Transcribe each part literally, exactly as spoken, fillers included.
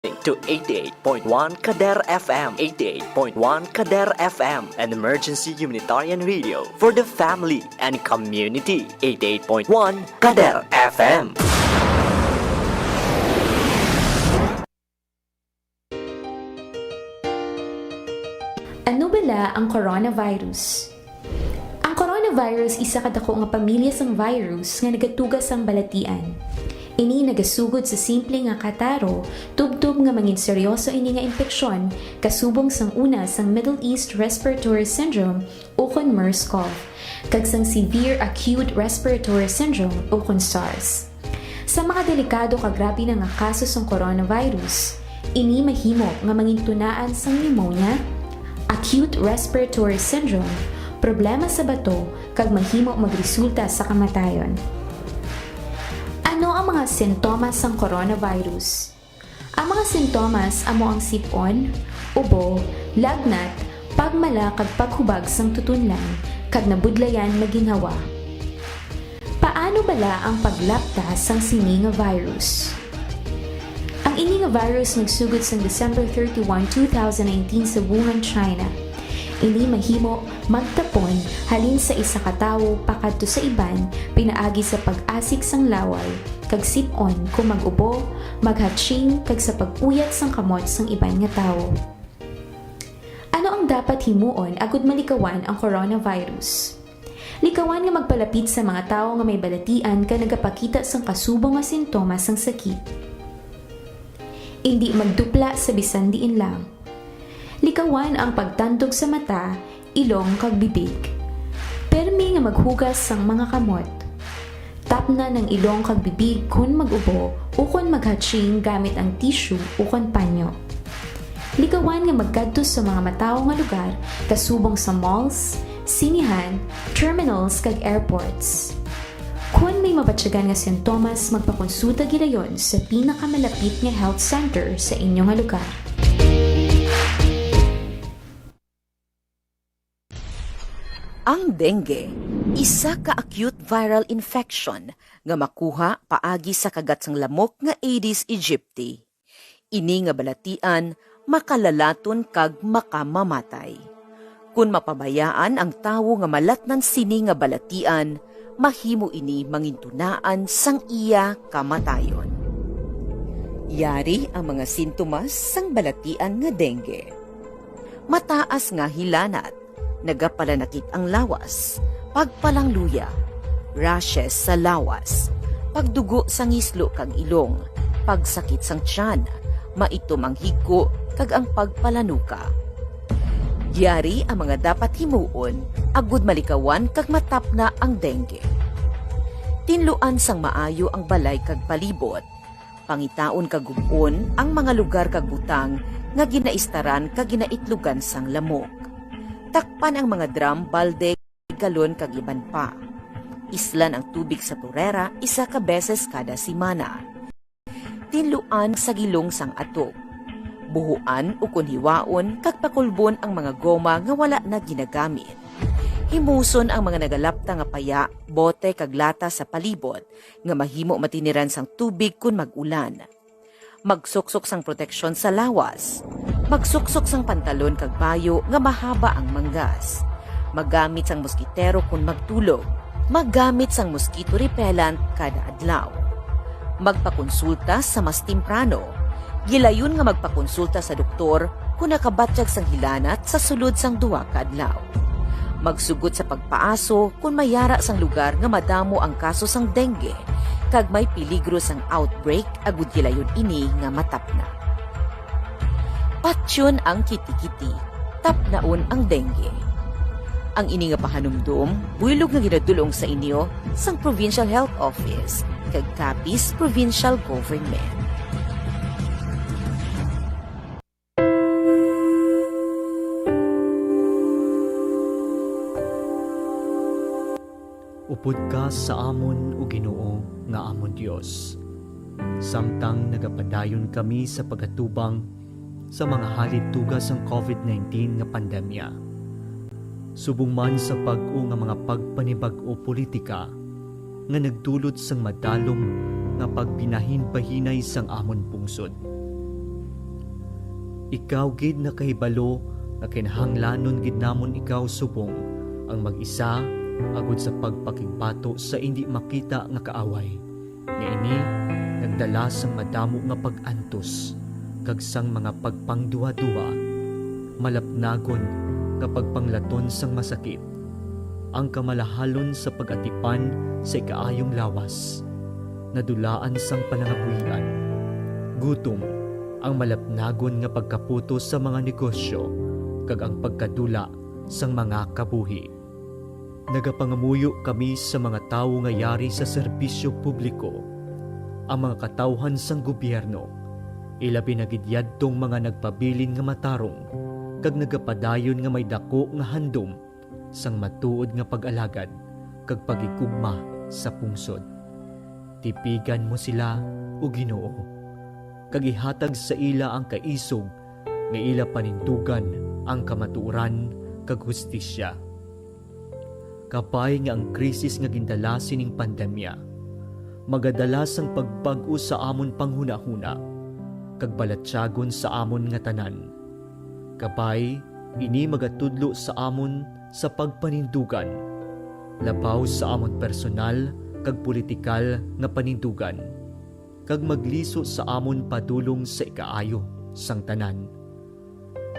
to eighty-eight point one Kader F M. Eighty-eight point one Kader F M, an emergency humanitarian radio for the family and community. Eighty-eight point one Kader F M. Ano bala ang coronavirus? Ang coronavirus isa ka dako nga pamilya sang virus nga nagatuga sang balatian. Ini nagasugod sa simple nga kataro, tubtob nga mangin seryoso ini nga impeksyon, kasubong sang una sang Middle East Respiratory Syndrome ukon MERS-CoV, kag sang Severe Acute Respiratory Syndrome ukon SARS. Sa mga delikado kag grabe na nga kaso sang coronavirus, ini mahimo nga mangintunaan sang pneumonia, acute respiratory syndrome, problema sa bato, kag mahimo magresulta sa kamatayon. Ano ang mga sintomas sang coronavirus? Ang mga sintomas amo ang sip-on, ubo, lagnat, pagmala kag paghubag sang tutunlan, kag nabudlayan nga ginhawa. Paano bala ang paglapta sang sini nga virus? Ang ini nga virus nagsugod sang December thirty-one, two thousand nineteen sa Wuhan, China. Ini mahimo magtapon halin sa isa ka tawo pakadto sa iban pinaagi sa pag-asik sang laway, kag sip-on kon mag-ubo, maghatching, kag sa pag-uyat sang kamot sang iban nga tawo. Ano ang dapat himuon agud malikawan ang coronavirus? Likawan nga magpalapit sa mga tawo nga may balatian kag nagapakita sang kasubong nga sintomas sang sakit. Indi magdupla sa bisan diin lang. Likawan ang pagtandog sa mata, ilong, kag bibig. Permi nga maghugas sang mga kamot. Tapna ang ilong kag bibig kon mag-ubo ukon maghatching gamit ang tissue ukon panyo. Likawan nga magkadto sa mga matawo nga lugar, kasubong sa malls, sinihan, terminals, kag airports. Kon may mabatyagan nga sintomas, magpakonsulta gilayon sa pinakamalapit nga health center sa inyo nga lugar. Ang dengue, isa ka acute viral infection nga makuha paagi sa kagat sang lamok nga Aedes aegypti. Ini nga balatian makalalaton kag makamamatay. Kon mapabayaan ang tawo nga malatnan sini nga balatian, mahimo ini mangintunaan sang iya kamatayon. Yari ang mga sintomas sang balatian nga dengue. Mataas nga hilanat, nagapalanakit ang lawas, pagpalangluya, rashes sa lawas, pagdugo sa ngislo kag ilong, pagsakit sang tiyan, maitom ang higko, kag ang pagpalanuka. Yari ang mga dapat himuon agud malikawan kag matapna ang dengue. Tinluan sang maayo ang balay kag palibot. Pangitaon kag gub-on ang mga lugar kag butang nga ginaistaran kag ginaitlugan sang lamok. Takpan ang mga drum, balde, galon, kag iban pa. Islan ang tubig sa turera isa ka beses kada semana. Tinluan sa gilong sang atog. Buhuan ukon hiwaon kag pakulbon ang mga goma nga wala na ginagamit. Himuson ang mga nagalapta nga paya, bote, kag lata sa palibot nga mahimo matiniran sang tubig kon mag-ulan. Magsuksok sang proteksyon sa lawas. Magsuksok sang pantalon kag bayo nga mahaba ang manggas. Maggamit sang moskitero kon magtulog. Maggamit sang mosquito repellent kada adlaw. Magpakonsulta sa mas temprano. Gilayon nga magpakonsulta sa doktor kon nakabatyag sang hilanat sa sulod sang duha ka adlaw. Magsugot sa pagpaaso kon may yara sang lugar nga madamo ang kaso sang dengue kag may peligro sang outbreak agud gilayon ini nga matapna. Patyon ang kitikiti, tapnaon ang dengue. Ang ini nga pahanumdom buylog nga ginadul-ong sa inyo sang Provincial Health Office kag Capiz Provincial Government. Upod ka sa amon, O Ginoo, nga amon Dios, samtang nagapadayon kami sa pagatubang sa mga halituga sang covid nineteen nga pandemya, subong man sa bag-o nga mga pagpanibag-o politika nga nagdulot sang madalom nga pagbinahinbahinay sang amon pungsod. Ikaw gid nakahibalo nga kinahanglanon gid namon ikaw subong ang mag-isa, agod sa pagpakigbato sa indi makita nga kaaway, nga ini nagdala sang madamo nga pag-antos kag sang mga pagpangduhaduha, malapnagon nga pagpanglaton sang masakit, ang kamalahalon sa pag-atipan sa ikaayong lawas, nadulaan sang palangabuhian, gutom, ang malapnagon nga pagkaputos sa mga negosyo, kag ang pagkadula sang mga kabuhi. Nagapangamuyo kami sa mga tawo nga yari sa serbisyo publiko, ang mga katawhan sang gobyerno, ilabi na gid yadtong mga nagpabilin nga matarong kag nagapadayon nga may daku nga handom sang matuod nga pag-alagad kag paghigugma sa pungsod. Tipigan mo sila, O Ginoo, kag ihatag sa ila ang kaisog nga ila panindugan ang kamatuoran kag hustisya. Kabay nga ang krisis nga gindala sining pandemya magadala sang pagbag-o sa amon panghunahuna kag balatyagon sa amon nga tanan. Kabay, ini magatudlo sa amon sa pagpanindugan, labaw sa amon personal kag politikal nga panindugan, kag magliso sa amon padulong sa ikaayo sang tanan.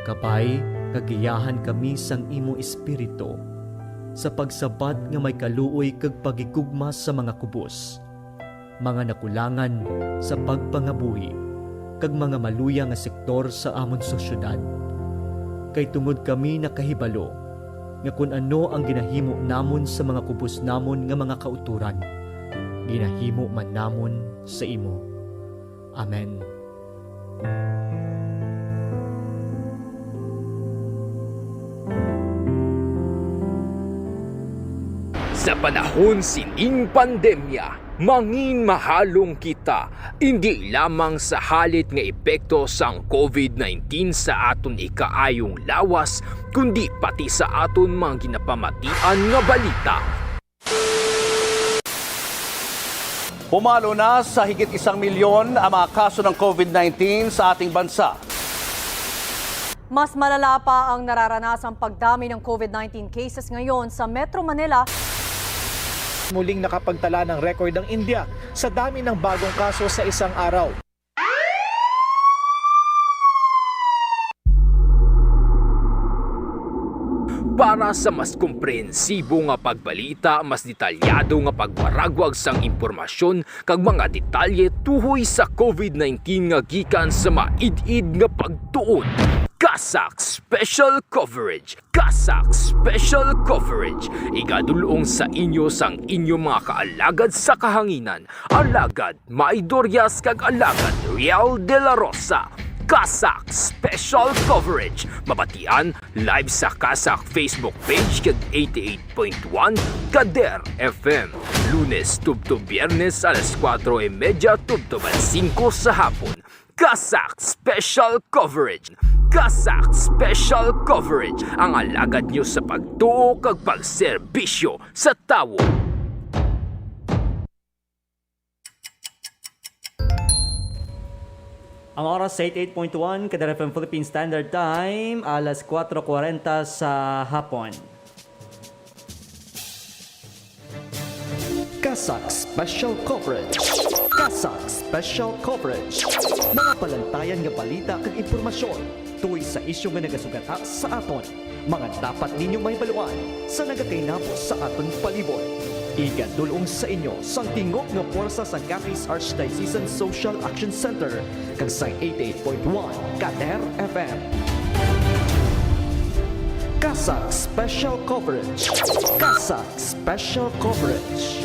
Kabay nga giyahan kami sang imo Espiritu sa pagsabat nga may kaluoy kag paghigugma sa mga kubos, mga nakulangan sa pagpangabuhi, kag mga maluya nga sektor sa amon sosyedad. Kay tungod kami nakahibalo nga kon ano ang ginahimo namon sa mga kubos namon nga mga kautoran, ginahimo man namon sa imo. Amen. Sa panahon sining pandemya, mangin mahalong kita, indi lamang sa halit nga epekto sang covid nineteen sa aton ikaayong lawas, kundi pati sa aton mga ginapamatian nga balita. Pumalo na sa higit isang milyon ang mga kaso ng covid nineteen sa ating bansa. Mas malala pa ang nararanasang pagdami ng covid nineteen cases ngayon sa Metro Manila. Muling nakapagtala ng record ang India sa dami ng bagong kaso sa isang araw. Para sa mas komprehensibo nga pagbalita, mas detalyado nga pagwaragwag sang impormasyon kag mga detalye tuhoy sa covid nineteen nga gikan sa maid-id nga pagtuon, CASAC Special Coverage. CASAC Special Coverage, igadul-ong sa inyo sang inyo mga kaalagad sa kahanginan, Alagad May Dorias kag Alagad Riel de la Rosa. CASAC Special Coverage, mabatian live sa CASAC Facebook page kag eighty-eight point one Kader F M, Lunes tubtob Biyernes alas kuwatro y medya tubtob alas singko sa hapon. CASAC Special Coverage. CASAC Special Coverage, ang alagad nyo sa pagtuo kag pagserbisyo sa tawo. Ang oras sa eighty-eight point one Kader F M Philippine Standard Time, alas kuwatro kwarenta sa hapon. CASAC Special Coverage. CASAC Special Coverage. Mga palantayan nga balita kag impormasyon tuhoy sa isyu nga nagasugata sa aton. Mga dapat ninyo mahibaluan sa nagakainabo sa aton palibot. Igadul-ong sa inyo sang tingog nga pwersa sang Capiz Archdiocesan Social Action Center kag sang eighty-eight point one Kader F M. CASAC Special Coverage. CASAC Special Coverage.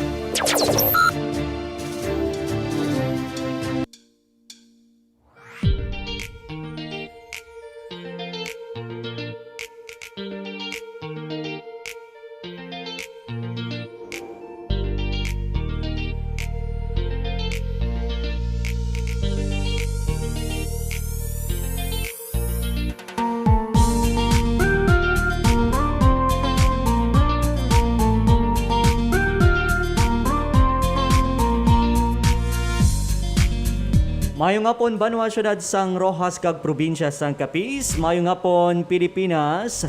Mayong hapon, banwa, siyudad sang Roxas kag probinsya sang Capiz. Mayong hapon, Pilipinas.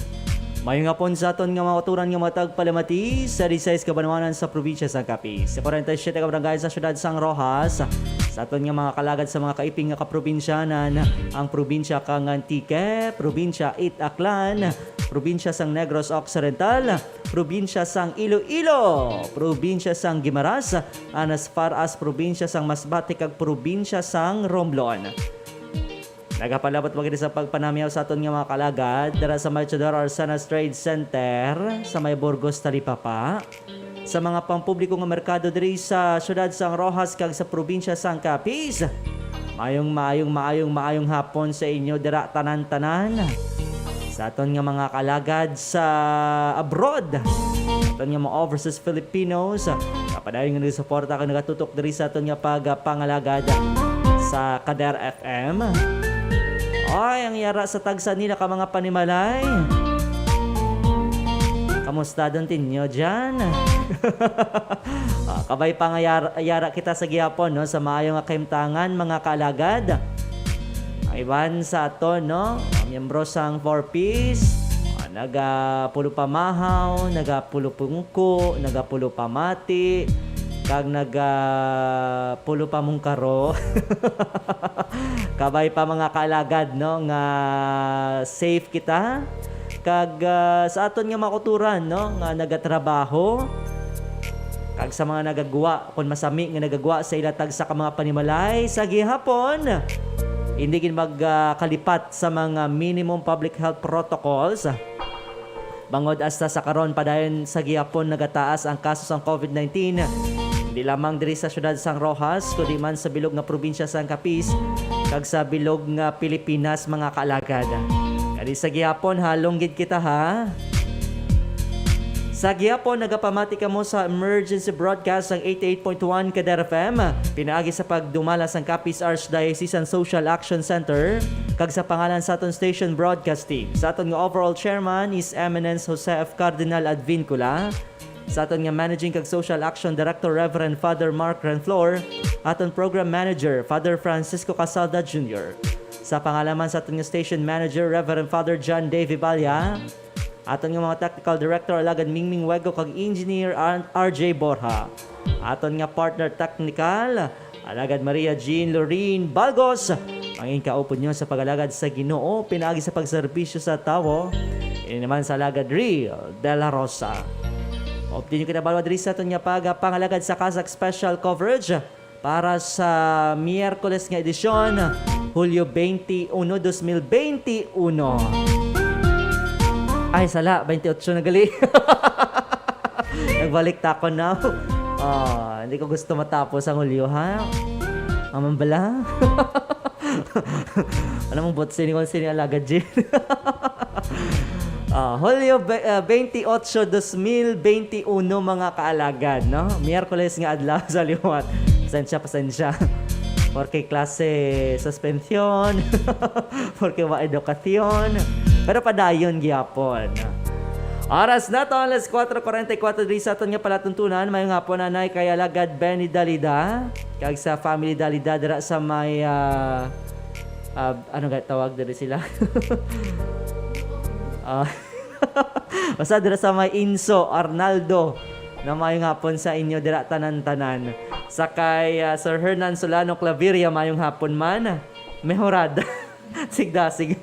Mayong hapon sa aton nga mga kauturan nga matag palamati sa disayis ka banwanan sa probinsya sang Capiz. Sa forty-seven ka barangay sa siyudad sang Roxas, sa aton nga mga kalagad sa mga kaiping nga kaprobinsyanan, ang probinsya kang Antique, probinsya it Aklan, probinsya sang Negros Occidental, probinsya sang Iloilo, probinsya sang Guimaras, and as far as probinsya sang Masbate kag probinsya sang Romblon. Nagapalabot pa gid sa pagpanamiyaw sa aton nga mga kalagad dira sa may Teodoro Arcenas Trade Center sa may Burgos, Talipapa, sa mga pampubliko nga merkado diri sa siyudad sang Roxas kag sa probinsya sang Capiz. Mayong, mayong, mayong, mayong hapon sa inyo dira tanan-tanan. Sa aton nga mga kalagad sa abroad, aton nga mga overseas Filipinos, nga padayon nga nagasuporta kag nagatutok diri sa aton nga pagpangalagad sa Kader F M. Oy, ang yara sa tagsa nila ka mga panimalay. Kamusta don tinyo dyan? Ah, kabay pa nga yar-, yara kita sa gihapon, no, sa maayo nga kahimtangan, mga kaalagad. Ang iban sa aton, no, mga miyembro sang Four Ps, ah, nagapulupamahaw, nagapulupungko, nagapulupamati, kag nagapulupamungkaro. Kabay pa, mga kaalagad, no, nga safe kita. Kag, ah, sa aton nga mga kauturan, no, nga nagatrabaho, kag sa mga nagagwa, kon masami nga nagagwa sa ila tagsa ka mga panimalay sa gihapon, hindi gid mag, ah, kalipat sa mga minimum public health protocols. Bangod hasta sa karon, padayon sa gihapon nagataas ang kaso sang covid nineteen, hindi lamang diri sa siyudad sang Roxas, kundi man sa bilog nga probinsya sang Capiz, kag sa bilog nga Pilipinas, mga kaalagad. Kani sa gihapon, halong gid kita, ha? Sa gihapon, nagapamati kamo sa emergency broadcast sang eighty-eight point one Kader F M, pinaagi sa pagdumala sang Capiz Archdiocesan Social Action Center, kag sa pangalan sa aton station broadcast team, sa aton nga overall chairman, His Eminence Jose F. Cardinal Advincula, sa aton nga Managing kag Social Action Director, Reverend Father Mark Renflor, aton Program Manager, Father Francisco Casalda Junior, sa pangalan man sa aton nga Station Manager, Reverend Father John Davy Balya, aton nga mga Technical Director, Alagad Mingming Wego kag Engineer Ar-, R J Borja, aton nga Partner Technical, Alagad Maria Jean Lorraine Balgos, ang inkaupod nyo sa pag-alagad sa Ginoo, pinaagi sa pagserbisyo sa tawo. Ini naman sa Alagad Real de la Rosa. Update nyo kinabalwa diri sa aton nga pagpangalagad sa Kazakh Special Coverage para sa Miyerkules nga edisyon, Hulyo twenty-one, dos mil twenty-one. Ay, sala, twenty-eight na gali. Nagbalik ta ako now. Ah, hindi ko gusto matapos ang Hulyo, ha? Mamambala? Ano mong bot sini kung sini alaga, Jin? Ah, Hulyo be-, ah, twenty-eight, dos mil twenty-one, mga kaalagad, no? Miyerkules nga adlaw sa liwat. Pasensya, pasensya. Porque klase suspension. Porque wa edukasyon. Pero padayon gyapon. Oras na to, alas kuwatro kuwarenta y kuwatro diri sa aton nga palatuntunan. Mayong hapon, anay kay Alagad Benny Dalida, kag sa family Dalida dira sa may, ah, ah, ano ga tawag diri sila? Ah, basta dira sa may Inso Arnaldo, na mayong hapon sa inyo dira tanan-tanan. Sa kay, ah, Sir Hernan Solano Claveria, mayong hapon man. Mehorada. Sigdasig.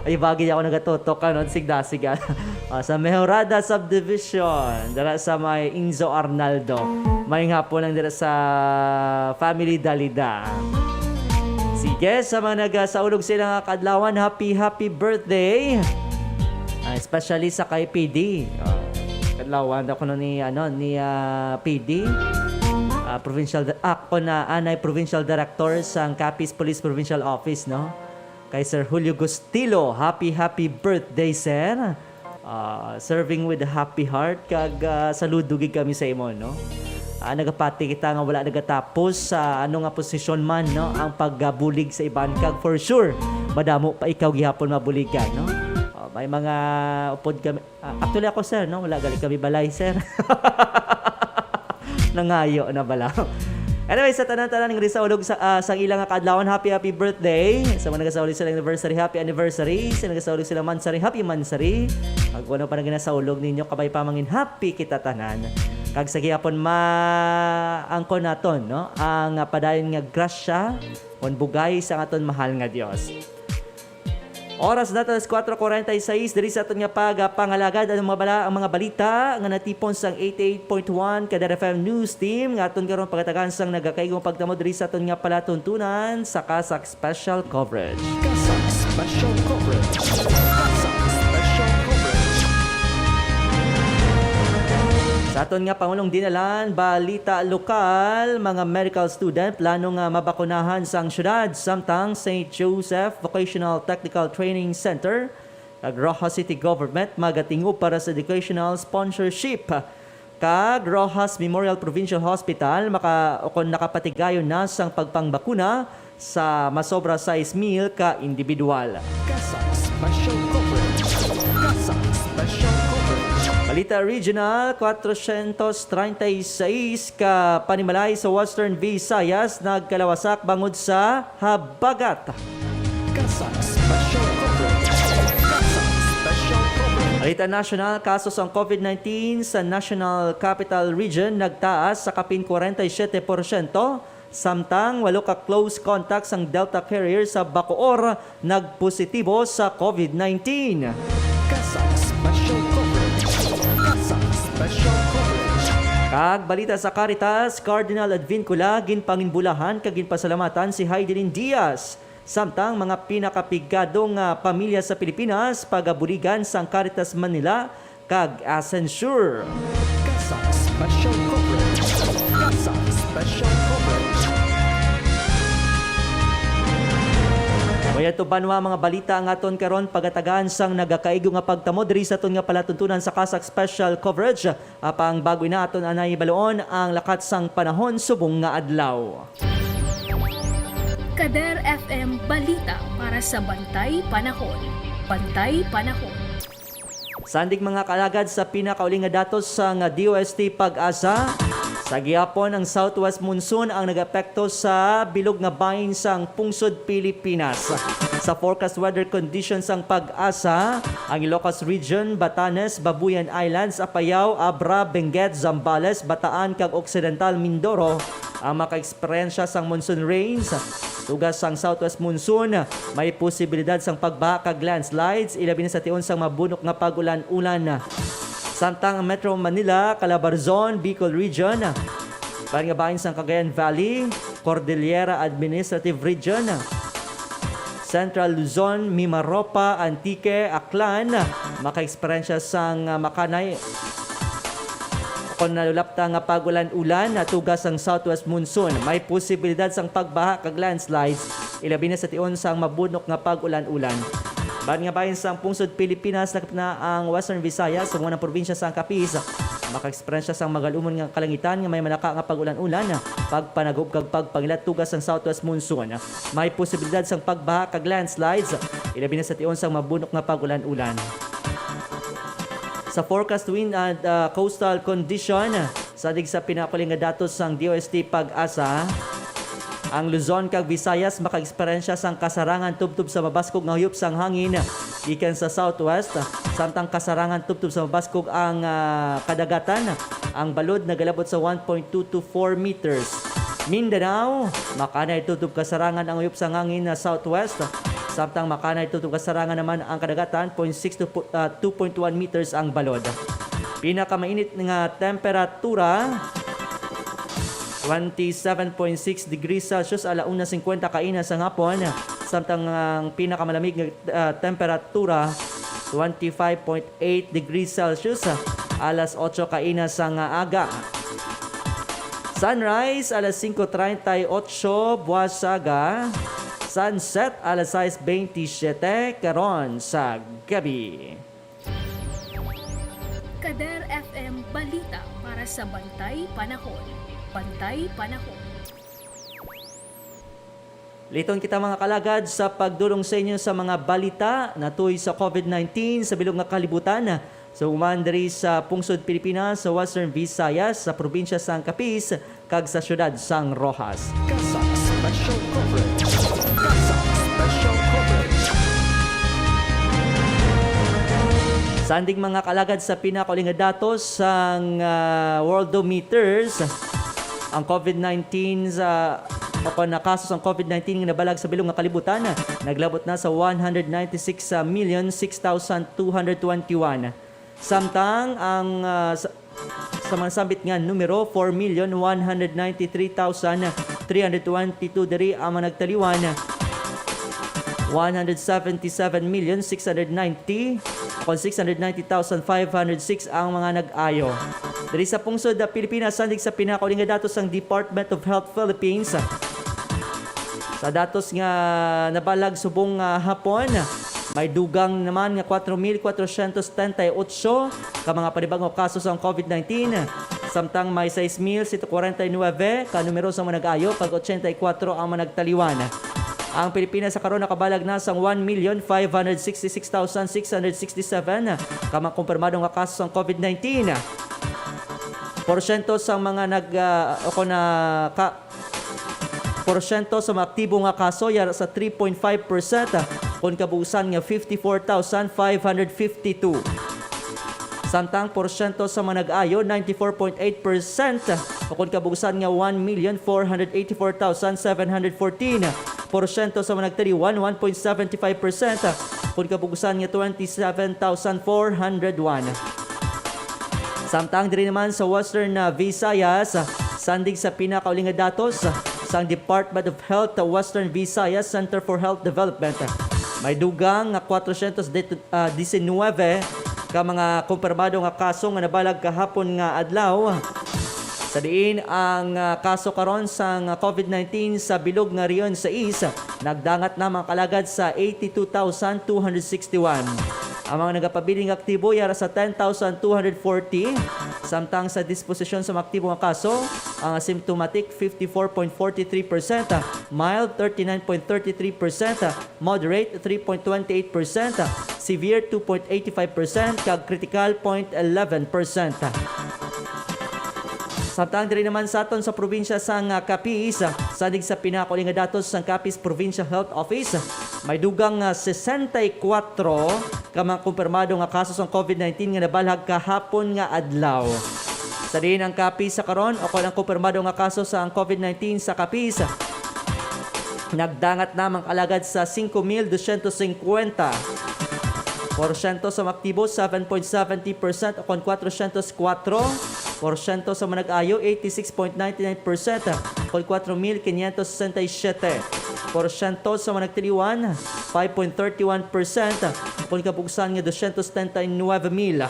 Ay, bagay ako nagatutok, ano, sigdasig, ah. Ah, sa Mejorada Subdivision, dala sa may Inzo Arnaldo. May nga po nang dala sa Family Dalida. Sige, sa mga nagasaulog sila nga kadlawan, happy, happy birthday. Ah, especially sa kay P D. Ah, kadlawan ako no ni, ano, ni, ah, P D. Ah, provincial, di-, ako na, anay provincial director sa Capiz Police Provincial Office, no? Kay Sir Julio Gustilo, happy, happy birthday, sir. Ah, serving with a happy heart, kag, ah, saludo gid kami sa imo, no? Ah, nagapati kita nga wala nagatapos sa ano nga posisyon man, no, ang pagbulig sa iban, kag for sure, madamo pa ikaw gihapon mabuligan, no? Ah, may mga upod kami, ah, actually ako, sir, no, wala gali kami balay, sir. Nangayo na bala. Anyway, sa tanan-tanan nga nagasaulog sa, ah, sang ila nga kaadlawan, happy, happy birthday. Sa mga nagasaulog sila anniversary, happy anniversary. Sa nagasaulog sila monthsary, happy monthsary. Ang kung ano pa na ginasaulog ninyo, kabay pa mangin happy kita tanan. Kag sa gihapon, ma-, angkon naton, no? Ang, ah, padayon nga grasya, kon bugay sa aton mahal nga Dios. Oras na alas kuwatro kuwarenta y seis diri sa aton nga pagapangalagad. Ang mga bala-, ang mga balita nga natipon sang eighty-eight point one Kadar F M News Team nga aton karon pagatagan sang nagakaigong pagtamo diri sa aton nga palatuntunan sa CASAC Special Coverage. CASAC Special Coverage. CASAC Special Coverage. Sa aton nga pangulong dinalan, balita lokal, mga medical student plano nga mabakunahan sang syudad, samtang Saint Joseph Vocational Technical Training Center kag Roxas City Government magatingup para sa educational sponsorship, kag Roxas Memorial Provincial Hospital maka-, o kon nakapatigayon na sang pagpangbakuna sa masobra sais mil ka individual. CASAC Special Coverage. CASAC Special Coverage. Balita Regional, kwatrocientos treinta y seis ka panimalay sa Western Visayas nagkalawasak bangod sa habagat. CASAC Special Coverage. CASAC Special Coverage. Balita National, kaso sang covid nineteen sa National Capital Region nagtaas sa kapin kwarenta y siyete porsyento, samtang walo ka close contacts sang Delta carrier sa Bacoor nagpositibo sa covid nineteen. CASAC Special Coverage. CASAC Special Coverage. Kag balita sa Caritas, Cardinal Advincula ginpanginbulahan kag ginpasalamatan si Heidelin Diaz. Samtang mga pinakapigado nga pamilya sa Pilipinas pagabuligan sang Caritas Manila kag Ascensure. CASAC Special Coverage. CASAC Special Coverage. May ato banwa mga balita nga aton karon pagatagan sang nagakaigo nga pagtamo diri sa aton nga palatuntunan sa CASAC Special Coverage. Apang bago ina, aton anay baluon ang lakat sang panahon subong nga adlaw. Kader F M Balita para sa Bantay Panahon. Bantay Panahon. Sandig mga kaalagad sa pinakauli nga datos sang D O S T PAGASA, sa gihapon ang southwest monsoon ang nag-epekto sa bilog nga bahin sang pungsod Pilipinas. Sa forecast weather conditions sang PAGASA, ang Ilocos Region, Batanes, Babuyan Islands, Apayao, Abra, Benguet, Zambales, Bataan, kag Occidental Mindoro ang maka-eksperyensya sang monsoon rains. Tugas sang southwest monsoon, may posibilidad sang pagbaha kag landslides, ilabi na sa tion sang mabunok nga pag-ulan-ulan. Samtang ang Metro Manila, Calabarzon, Bicol Region, bahin nga bahin sang Cagayan Valley, Cordillera Administrative Region, Central Luzon, Mimaropa, Antique, Aklan, maka-eksperyensya sang, ah, makanay kon nalulapta nga pag-ulan-ulan, natugas ang southwest monsoon. May posibilidad sang pagbaha kag landslides, ilabi na sa tion sang mabunok nga pag-ulan-ulan. Bahin nga bahin sang pungsod Pilipinas, lakip na ang Western Visayas, sa mga probinsya sang Capiz, maka-eksperyensya sang magalumon nga kalangitan nga may manaka nga pag-ulan-ulan, pagpanagub kag pagpangilat tugas sang southwest monsoon. May posibilidad sang pagbaha kag landslides, ilabi na sa tion sang mabunok nga pag-ulan-ulan. Sa forecast wind and, ah, coastal condition, sandig sa pinakauli nga datos sang D O S T PAGASA, ang Luzon kag Visayas maka-eksperyensya sang kasarangan tubtob sa mabaskog nga huyop sang hangin gikan sa southwest, samtang kasarangan tubtob sa mabaskog ang, ah, kadagatan. Ang balod nagalabot sa one point two to four meters. Mindanao, makanay tubtob kasarangan ang uyop sang hangin na southwest, samtang makanay tubtob kasarangan naman ang kadagatan, point six to pu-, ah, two point one meters ang balod. Pinakamainit nga temperatura, twenty-seven point six degrees Celsius, ala una cincuenta kaina sa hapon, samtang ang pinakamalamig nga, ah, temperatura, twenty-five point eight degrees Celsius, alas otso kaina sa nga aga. Sunrise, alas singko treinta y ocho buwas sa aga. Sunset, alas sais bentisiete karon sa gabi. Kader F M Balita para sa Bantay Panahon. Bantay Panahon. Liton kita, mga kalagad, sa pagdulong sa inyo sa mga balita natuy sa covid nineteen sa bilog nga kalibutan. Sa human diri sa pungsod Pilipinas, sa Western Visayas, sa probinsya sang Capiz, kag sa siyudad sang Roxas. CASAC Special Coverage. CASAC Special Coverage. Sanding mga kaalagad sa pinakauling nga datos sang, ah, Worldometers, ang covid nineteen sa, o kon na kaso sang covid nineteen nga nabalag sa bilog nga kalibutan, naglabot na sa one hundred ninety-six million six thousand two hundred twenty-one. Samtang ang, ah, sa, sa mga sambit nga numero, four million one hundred ninety-three thousand three hundred twenty-two diri ang mga nagtaliwan, one hundred seventy-seven million six hundred ninety, o kon six hundred ninety thousand five hundred six ang mga nag-ayo. Diri sa pungsod, ah, Pilipinas, sandig sa pinakauling nga datos sang Department of Health Philippines, sa datos nga nabalag subong nga hapon, may dugang naman nga kwatro mil kwatro siyento setenta y ocho ka mga panibag-o kaso sang covid nineteen, samtang may sais mil sento kwarenta y nuebe ka numero sa mga nag-ayo, kag ochenta y kwatro ang mga nagtaliwan. Ang Pilipinas sa karon nakabalag na sang one million five hundred sixty-six thousand six hundred sixty-seven ka mga kumpirmado nga kaso sang covid nineteen. Porsyento sa mga nag, ah, o kon, ah, ka-, porsyento sa mga aktibo nga kaso yara sa three point five percent, kon kabuusan nga fifty-four thousand five hundred fifty-two. Samtang porsyento sa mga nag-ayo, ninety-four point eight percent, o kon kabuusan nga one million four hundred eighty-four thousand seven hundred fourteen. Porsyento sa mga nagtaliwan, one point seventy-five percent, kon kabuusan nga twenty-seven thousand four hundred one. Samtang diri naman sa Western, ah, Visayas, sandig sa pinakauling nga datos sang Department of Health, Western Visayas Center for Health Development, may dugang nga kwatro siyento disinuebe ka mga kumpirmado nga kaso nga nabalag kahapon nga adlaw, sa diin ang, ah, kaso karon sang covid nineteen sa bilog nga Region sais nagdangat na, mga kalagad, sa eighty-two thousand two hundred sixty-one. Ang mga nagapabiling aktibo yara sa ten thousand two hundred forty, samtang sa disposisyon sa mga aktibo nga kaso, ang asymptomatic, fifty-four point forty-three percent, mild, thirty-nine point thirty-three percent, moderate, three point twenty-eight percent, severe, two point eighty-five percent, kag critical, point eleven percent. Samtang diri naman sa aton sa probinsya sang, ah, Capiz, ah, sanig sa pinakauling nga datos sang Capiz Provincial Health Office, may dugang nga sesenta y kuwatro ka mga kumpirmado nga kaso sang covid nineteen nga nabalhag kahapon nga adlaw. Sa diin ang Capiz sa karon, o kon ang kumpirmado nga kaso sang covid nineteen sa Capiz, nagdangat na, mga kalagad, sa singko mil dosyentos singkwenta. Porsyento sa mga aktibo, seven point seventy percent, o kon kwatrosyentos kwatro. Porsyento sa mga nag-ayo, eighty-six point ninety-nine percent, o kon kwatro mil kinyentos sesenta y siyete. Porsyento sa mga nagtiliwan, five point thirty-one percent, o kon kabuusan nga dosyentos setenta y nuebe mil,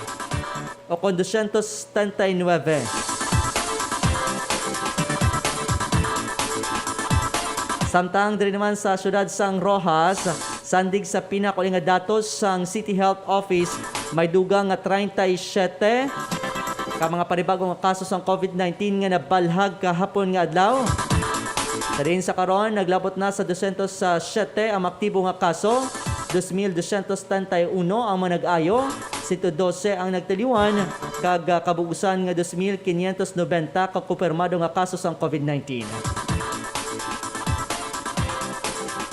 o kon dosyentos setenta y nuebe. Samtang diri naman sa siyudad sang Roxas, sandig sa pinakauling nga datos sang City Health Office, may dugang nga treinta y siete ka mga panibag-o nga kaso sang covid nineteen nga nabalhag kahapon nga adlaw. Sa diin sa karon, naglabot na sa dosyentos siyete ang aktibo nga kaso, dos mil dosyentos setenta y uno ang mga nag-ayo, sento dose ang nagtiliwan, kag, ah, kabuusan nga dos mil kinyentos nobenta ka kumpirmado nga kaso sang covid nineteen.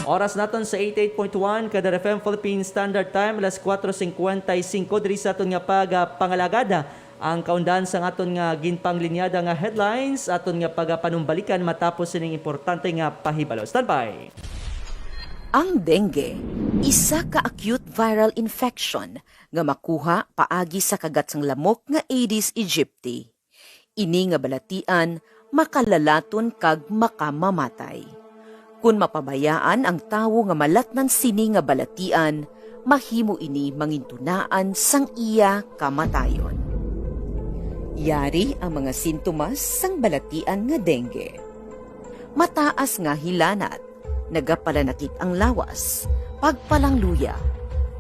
Oras naton sa eighty-eight point one Kadar F M Philippine Standard Time, alas kuwatro singkwenta y singko. Diri sa aton nga pag, ah, pangalagad, ang kaundan sang aton nga ginpanglinyada nga headlines, aton nga pagapanumbalikan matapos sining importante nga pahibalo. Standby! Ang dengue, isa ka acute viral infection nga makuha paagi sa kagat sang lamok nga Aedes aegypti. Ini nga balatian makalalaton kag makamamatay. Kon mapabayaan ang tawo nga malatnan sini nga balatian, mahimo ini mangintunaan sang iya kamatayon. Yari ang mga sintomas sang balatian nga dengue. Mataas nga hilanat, nagapalanakit ang lawas, pagpalangluya,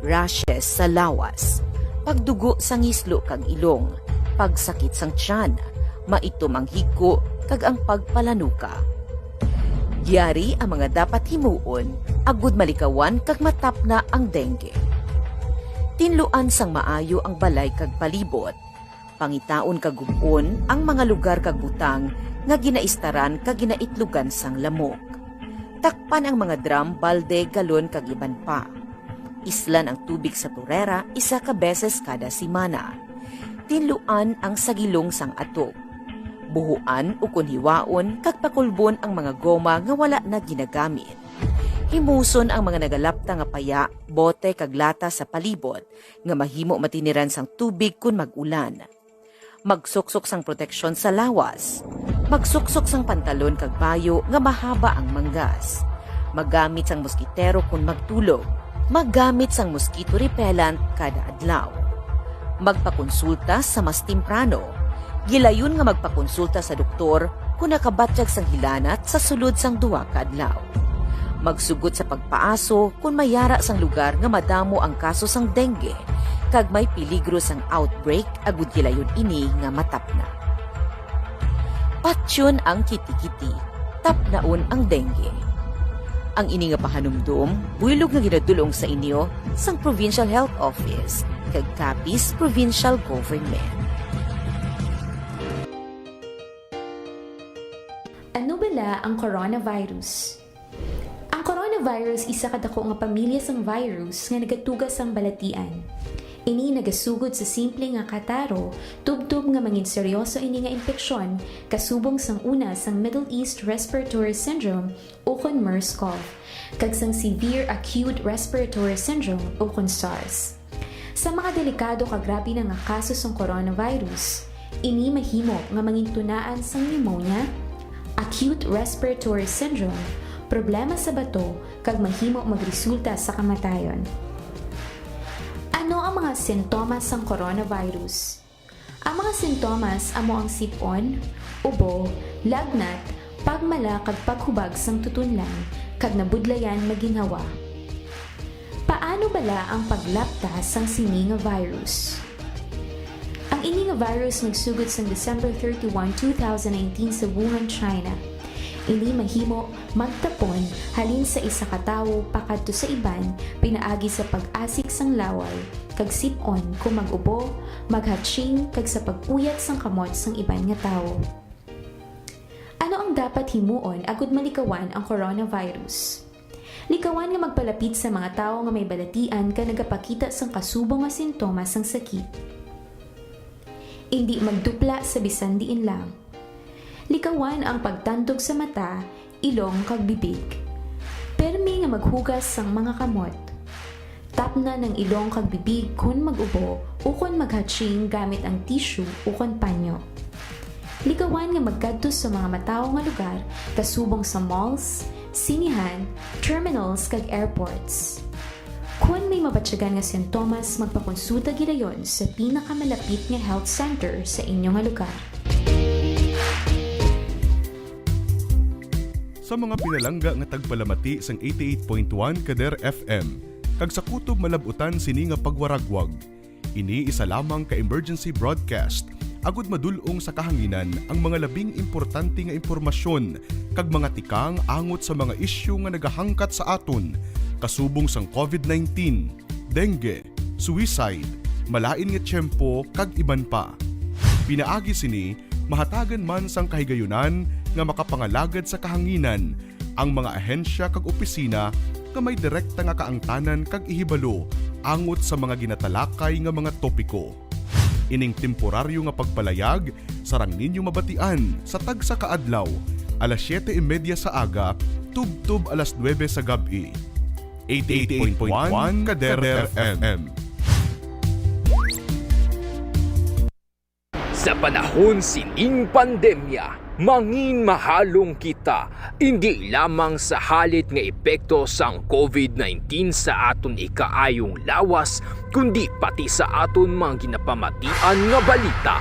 rashes sa lawas, pagdugo sa ngislo kag ilong, pagsakit sang tiyan, maitom ang higko, kag ang pagpalanuka. Yari ang mga dapat himuon agod malikawan kag matapna ang dengue. Tinluan sang maayo ang balay kag palibot. Pangitaon kag gub-on ang mga lugar kag butang nga ginaistaran kag ginaitlogan sang lamok. Takpan ang mga drum, balde, galon, kag iban pa. Islan ang tubig sa turera isa ka beses kada semana. Tinluan ang sagilong sang atop. Buhuan ukon hiwaon kag pakulbon ang mga goma nga wala na ginagamit. Himuson ang mga nagalapta nga paya, bote, kag lata sa palibot nga mahimo matiniran sang tubig kon mag-ulan. Magsuksok sang proteksyon sa lawas. Magsuksok sang pantalon kag bayo nga mahaba ang manggas. Maggamit sang moskitero kon magtulog. Maggamit sang mosquito repellent kada adlaw. Magpakonsulta sa mas temprano. Gilayon nga magpakonsulta sa doktor kon nakabatyag sang hilanat sa sulod sang duha ka adlaw. Magsugot sa pagpaaso kon may yara sang lugar nga madamo ang kaso sang dengue kag may peligro sang outbreak, agud gilayon ini nga matapna. Patyon ang kitikiti, tapnaon ang dengue. Ang ini nga pahanumdom buylog nga ginadul-ong sa inyo sang Provincial Health Office kag Capiz Provincial Government. Ano bala ang coronavirus? Ang coronavirus isa ka dako nga pamilya sang virus nga nagatuga sang balatian. Ini nagasugod sa simple nga kataro, tubtob nga mangin seryoso ini nga impeksyon, kasubong sang una sang Middle East Respiratory Syndrome ukon MERS-CoV, kag sang Severe Acute Respiratory Syndrome ukon SARS. Sa mga delikado kag grabe na nga kaso sang coronavirus, ini mahimo nga mangintunaan sang pneumonia, acute respiratory syndrome, problema sa bato, kag mahimo magresulta sa kamatayon. Ano ang mga sintomas sang coronavirus? Ang mga sintomas amo ang sip-on, ubo, lagnat, pagmala kag paghubag sang tutunlan, kag nabudlayan nga ginhawa. Paano bala ang paglapta sang sini nga virus? Ang ini nga virus nagsugod sang December thirty-one, two thousand nineteen sa Wuhan, China. Ini mahimo magtapon halin sa isa ka tawo pakadto sa iban pinaagi sa pag-asik sang laway, kag sip-on kon mag-ubo, maghatsying, kag sa pag-uyat sang kamot sang iban nga tawo. Ano ang dapat himuon agud malikawan ang coronavirus? Likawan nga magpalapit sa mga tawo nga may balatian kag nagapakita sang kasubong nga sintomas sang sakit. Indi magdupla sa bisan diin lang. Likawan ang pagtandog sa mata, ilong, kag bibig. Permi nga maghugas sang mga kamot. Tapnan ang ilong kag bibig kon mag-ubo ukon maghatsying gamit ang tissue ukon panyo. Likawan nga magkadto sa mga matawo nga lugar, kasubong sa malls, sinehan, terminals, kag airports. Kon may mabatyagan nga sintomas, magpakonsulta gilayon sa pinakamalapit nga health center sa inyo nga lugar. Sa mga pinalangga nga tagpalamati sang eighty-eight point one Kader F M, kag sa kutob malab-utan sini nga pagwaragwag, ini isa lamang ka emergency broadcast agud madul-ong sa kahanginan ang mga labing importante nga impormasyon kag mga tikang angot sa mga isyu nga nagahangkat sa aton, kasubong sang covid nineteen, dengue, suicide, malain nga tiyempo, kag iban pa. Pinaagi sini, mahatagan man sang kahigayunan nga makapangalagad sa kahanginan ang mga ahensya kag opisina nga may direkta nga kaangtanan kag ihibalo angot sa mga ginatalakay nga mga topiko. Ining temporaryo nga pagpalayag sarang ninyo mabatian sa tagsa ka adlaw, alas siyete y media sa aga tubtob alas nuebe sa gab-i. Eighty-eight point one Kader F M. Sa panahon sining pandemya, mangin mahalong kita, indi lamang sa halit nga epekto sang covid nineteen sa aton ikaayong lawas, kundi pati sa aton mga ginapamatian nga balita.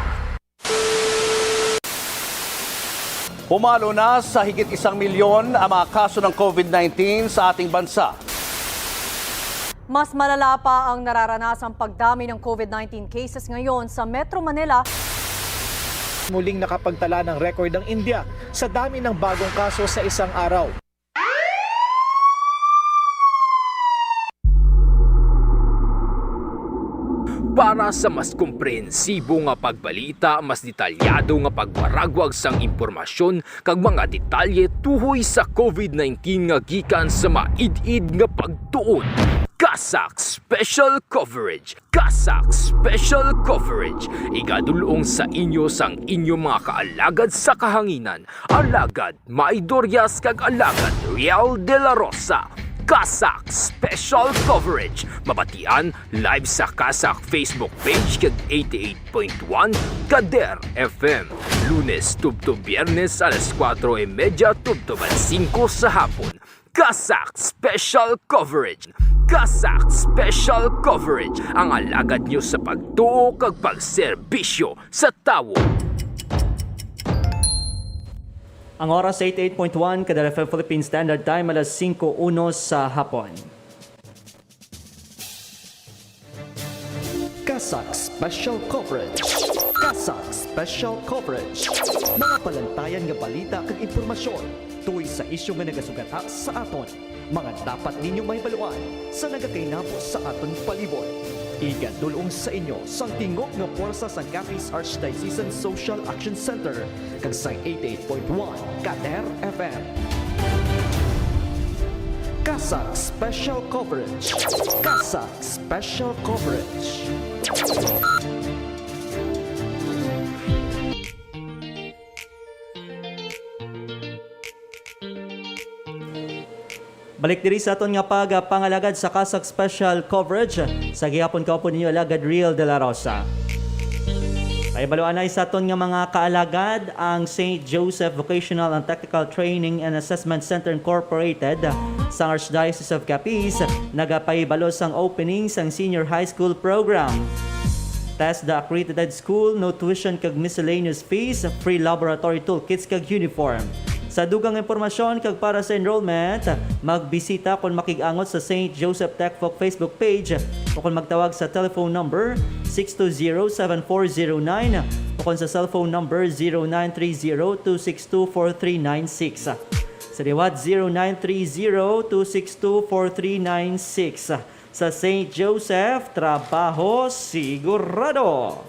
Pumalo na sa higit isang milyon ang mga kaso ng covid nineteen sa ating bansa. Mas malala pa ang nararanasang pagdami ng covid nineteen cases ngayon sa Metro Manila. Muling nakapagtala ng record ang India sa dami ng bagong kaso sa isang araw. Para sa mas komprehensibo nga pagbalita, mas detalyado nga pagwaragwag sang impormasyon kag mga detalye tuhoy sa COVID nineteen nga gikan sa maid-id nga pagtuon, CASAC Special Coverage. CASAC Special Coverage, igadul-ong sa inyo sang inyo mga kaalagad sa kahanginan, Alagad May Dorias kag Alagad Riel de la Rosa. CASAC Special Coverage, mabatian live sa CASAC Facebook page kag eighty-eight point one Kader F M, Lunes tubtob Biyernes alas kuwatro y medya tubtob alas singko sa hapon. CASAC Special Coverage. CASAC Special Coverage, ang alagad nyo sa pagtuo kag pagserbisyo sa tawo. Ang oras, eighty-eight point one Kader F M Philippine Standard Time, alas singko uno sa hapon. CASAC Special Coverage. CASAC Special Coverage. Mga palantayan nga balita kag impormasyon tuhoy sa isyu nga nagasugata sa aton, mga dapat ninyo mahibaluan sa nagakainabo sa aton palibot. Igadul-ong sa inyo sang tingog nga pwersa sang Capiz Archdiocesan Social Action Center kag sang eighty-eight point one Kader F M. CASAC Special Coverage. CASAC Special Coverage. Balik diri sa aton nga pagpangalagad sa CASAC Special Coverage. Sa gihapon, kaupod ninyo, Alagad Riel de la Rosa. Pahibaluanay sa aton nga mga kaalagad, ang Saint Joseph Vocational and Technical Training and Assessment Center Incorporated sa Archdiocese of Capiz nagapahibalo sang opening sang Senior High School Program. Test the accredited school, no tuition kag miscellaneous fees, free laboratory toolkits kag uniform. Sa dugang impormasyon kag para sa enrollment, magbisita kon makig-angot sa Saint Joseph Tech Folk Facebook page o kon magtawag sa telephone number six two zero, seven four zero nine o kon sa cellphone number zero nine three zero, two six two, four three nine six. Sa liwat, zero nine three zero, two six two, four three nine six. Sa Saint Joseph, trabaho sigurado.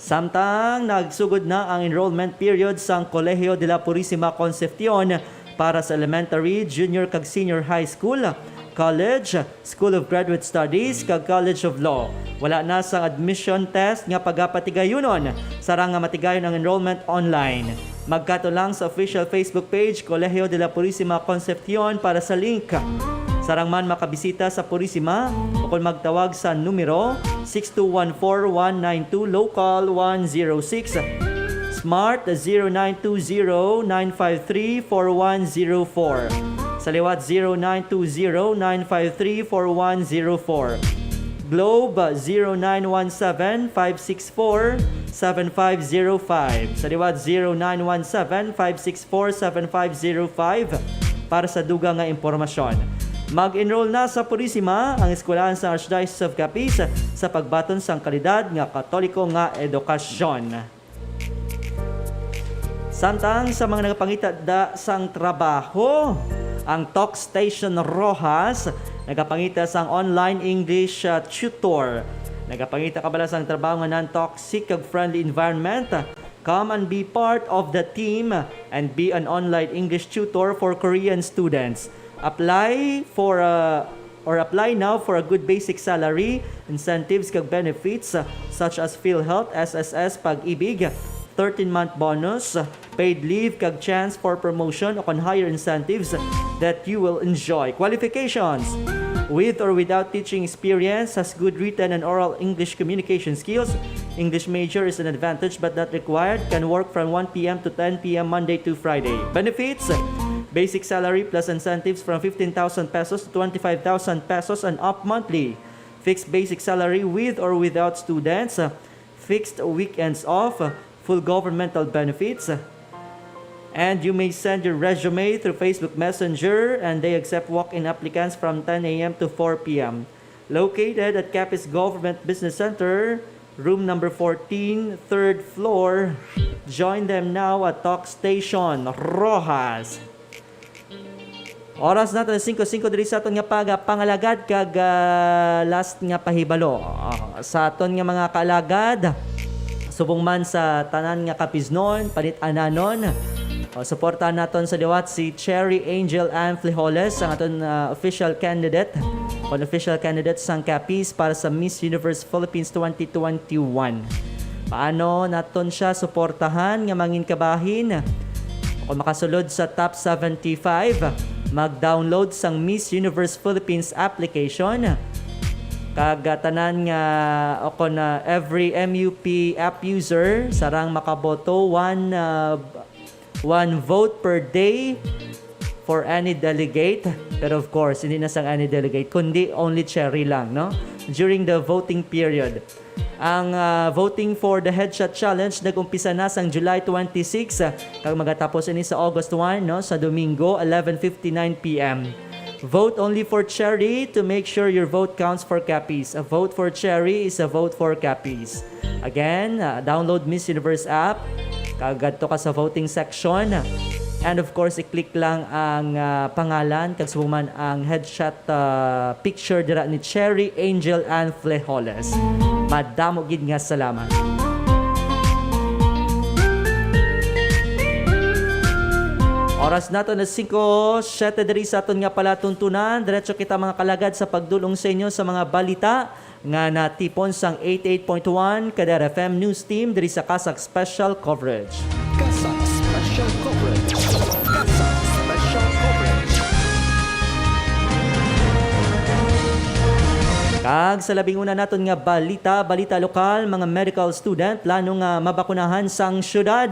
Samtang nagsugod na ang enrollment period sang Colegio de la Purisima Concepcion para sa elementary, junior kag senior high school, college, School of Graduate Studies, kag College of Law, wala na sang admission test nga pagapatigayunon, sarang nga matigayon ang enrollment online. Magkadto lang sa official Facebook page, Colegio de la Purisima Concepcion, para sa link. Sarang man makabisita sa Purisima o kon magtawag sa numero six two one four one nine two, local one zero six, smart zero nine two zero nine five three four one zero four. Sa liwat, zero nine two zero nine five three four one zero four. Globe, zero nine one seven five six four seven five zero five. Sa liwat, zero nine one seven five six four seven five zero five para sa dugang nga impormasyon. Mag-enroll na sa Purisima, ang eskwelahan sa Archdiocese of Capiz, sa pagbaton sang kalidad nga Katoliko nga edukasyon. Samtang sa mga nagapangita da sang trabaho, ang Talk Station Roxas nagapangita sang online English, ah, tutor. Nagapangita ka bala sang trabaho nga non-toxic kag friendly environment? Come and be part of the team and be an online English tutor for Korean students. Apply for a or apply now for a good basic salary, incentives kag benefits, uh, such as PhilHealth, S S S, Pag-ibig, thirteen-month bonus, uh, paid leave, kag chance for promotion o kon higher incentives that you will enjoy. Qualifications: with or without teaching experience, has good written and oral English communication skills. English major is an advantage but not required. Can work from one p m to ten p m Monday to Friday. Benefits: basic salary plus incentives from fifteen thousand pesos to twenty-five thousand pesos and up monthly. Fixed basic salary with or without students. Fixed weekends off. Full governmental benefits. And you may send your resume through Facebook Messenger, and they accept walk-in applicants from ten a m to four p m. Located at Capiz Government Business Center, room number fourteen, third floor. Join them now at Talk Station Roxas. Oras naton singko singko diri sa aton nga pagapangalagad kag, ah, last nga pahibalo. Ah, sa aton nga mga kaalagad, subong man sa tanan nga Capiznon, panit-ananon, o, suportahan naton sa liwat si Cherry Angel Ann Flejoles, ang aton, ah, official candidate, unofficial candidate sang Capiz para sa Miss Universe Philippines twenty twenty-one. Paano naton siya suportahan nga mangin kabahin? Kung makasulod sa top seventy-five, mag-download sang Miss Universe Philippines application. Kag, ah, tanan nga, o kon, ah, every M U P app user sarang makaboto, one, ah, one vote per day for any delegate. Pero of course, hindi na sang any delegate, kundi only Cherry lang, no? During the voting period. Ang, ah, voting for the Headshot Challenge nag-umpisa na sang July twenty-six, ah, kag magatapos ini sa August one, no, sa Domingo, eleven fifty-nine p m. Vote only for Cherry to make sure your vote counts for Capiz. A vote for Cherry is a vote for Capiz. Again, ah, download Miss Universe app, kag adto ka sa voting section. And of course, i-click lang ang, ah, pangalan, kag subong man ang headshot, ah, picture dira ni Cherry Angel Ann Flejoles. Madamo gid nga salamat. Oras naton na singko siyete diri sa aton nga palatuntunan. Diretso kita, mga kalagad, sa pagdulong sa inyo sa mga balita nga natipon sang eighty-eight point one Kader F M News Team diri sa Kasak Special Coverage. Kasak Special Coverage. Kasak Special Coverage. Kag sa labing una naton nga balita, balita lokal, mga medical student plano nga mabakunahan sang syudad.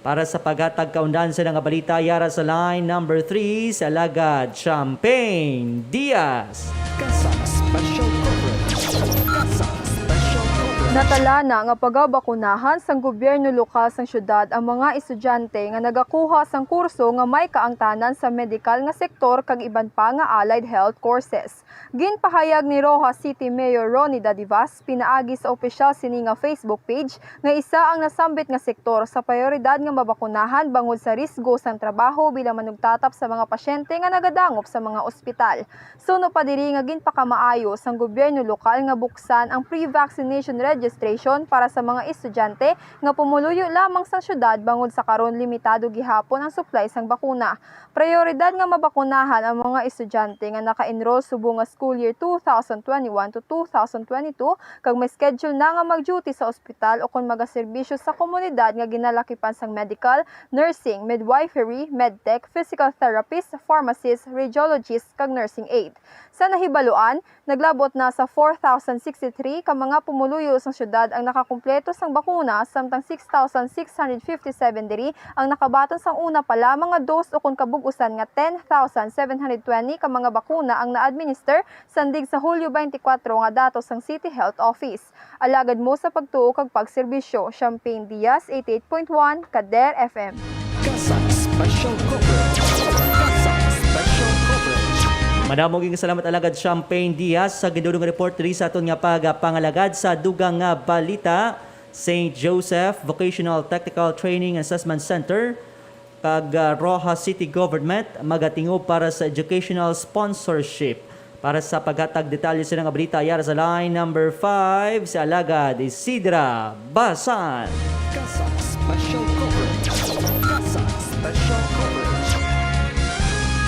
Para sa paghatag kaundan sa nga balita, yara sa line number three, si Alagad Champagne Diaz. Kasak Special Coverage. Kasak Special Coverage. Natalana nga pagabakunahan sang gobyerno lokal sang syudad ang mga estudyante nga nagakuha sang kurso nga may kaangtanan sa medikal nga sektor kag iban pa nga allied health courses. Ginpahayag ni Roxas City Mayor Ronnie Dadivas pinaagi sa opisyal sini nga Facebook page nga isa ang nasambit nga sektor sa prayoridad nga mabakunahan bangod sa risgo sang trabaho bilang manugtatap sa mga pasyente nga nagadangop sa mga ospital. Suno pa diri nga ginpakamaayo sang gobyerno lokal nga buksan ang pre-vaccination registration para sa mga estudyante nga pumuluyo lamang sang syudad bangod sa karon limitado gihapon ang supply sang bakuna. Prayoridad nga mabakunahan ang mga estudyante nga naka-enroll subong nga school year two thousand twenty-one to two thousand twenty-two kag may schedule na nga mag-duty sa ospital o kon magaserbisyo sa komunidad nga ginalakipan sang medical, nursing, midwifery, medtech, physical therapist, pharmacist, radiologist, kag nursing aid. Sa nahibaluan, naglabot na sa four thousand sixty-three ka mga pumuluyo sang syudad ang nakakumpleto sang bakuna, samtang six thousand six hundred fifty-seven diri ang nakabaton sang una pa lamang nga dose, ukon kabug-usan nga ten thousand seven hundred twenty ka mga bakuna ang na-administer sandig sa Hulyo twenty-four nga datos sang City Health Office. Alagad mo sa pagtuo kag pagserbisyo. Champagne Diaz, eighty-eight point one Kader F M. Kasak Special Coverage. Kasak Special Coverage. Madamo gid nga salamat, Alagad Champagne Diaz, sa gidulong report diri sa aton nga pagapangalagad. Sa dugang nga balita, Saint Joseph Vocational Technical Training Assessment Center kag, ah, Roxas City Government magatingob para sa educational sponsorship. Para sa paghatag detalye sa nga balita, yara sa line number five, si Alagad Isidra Basan. Kasak Special Coverage. Kasak Special Coverage.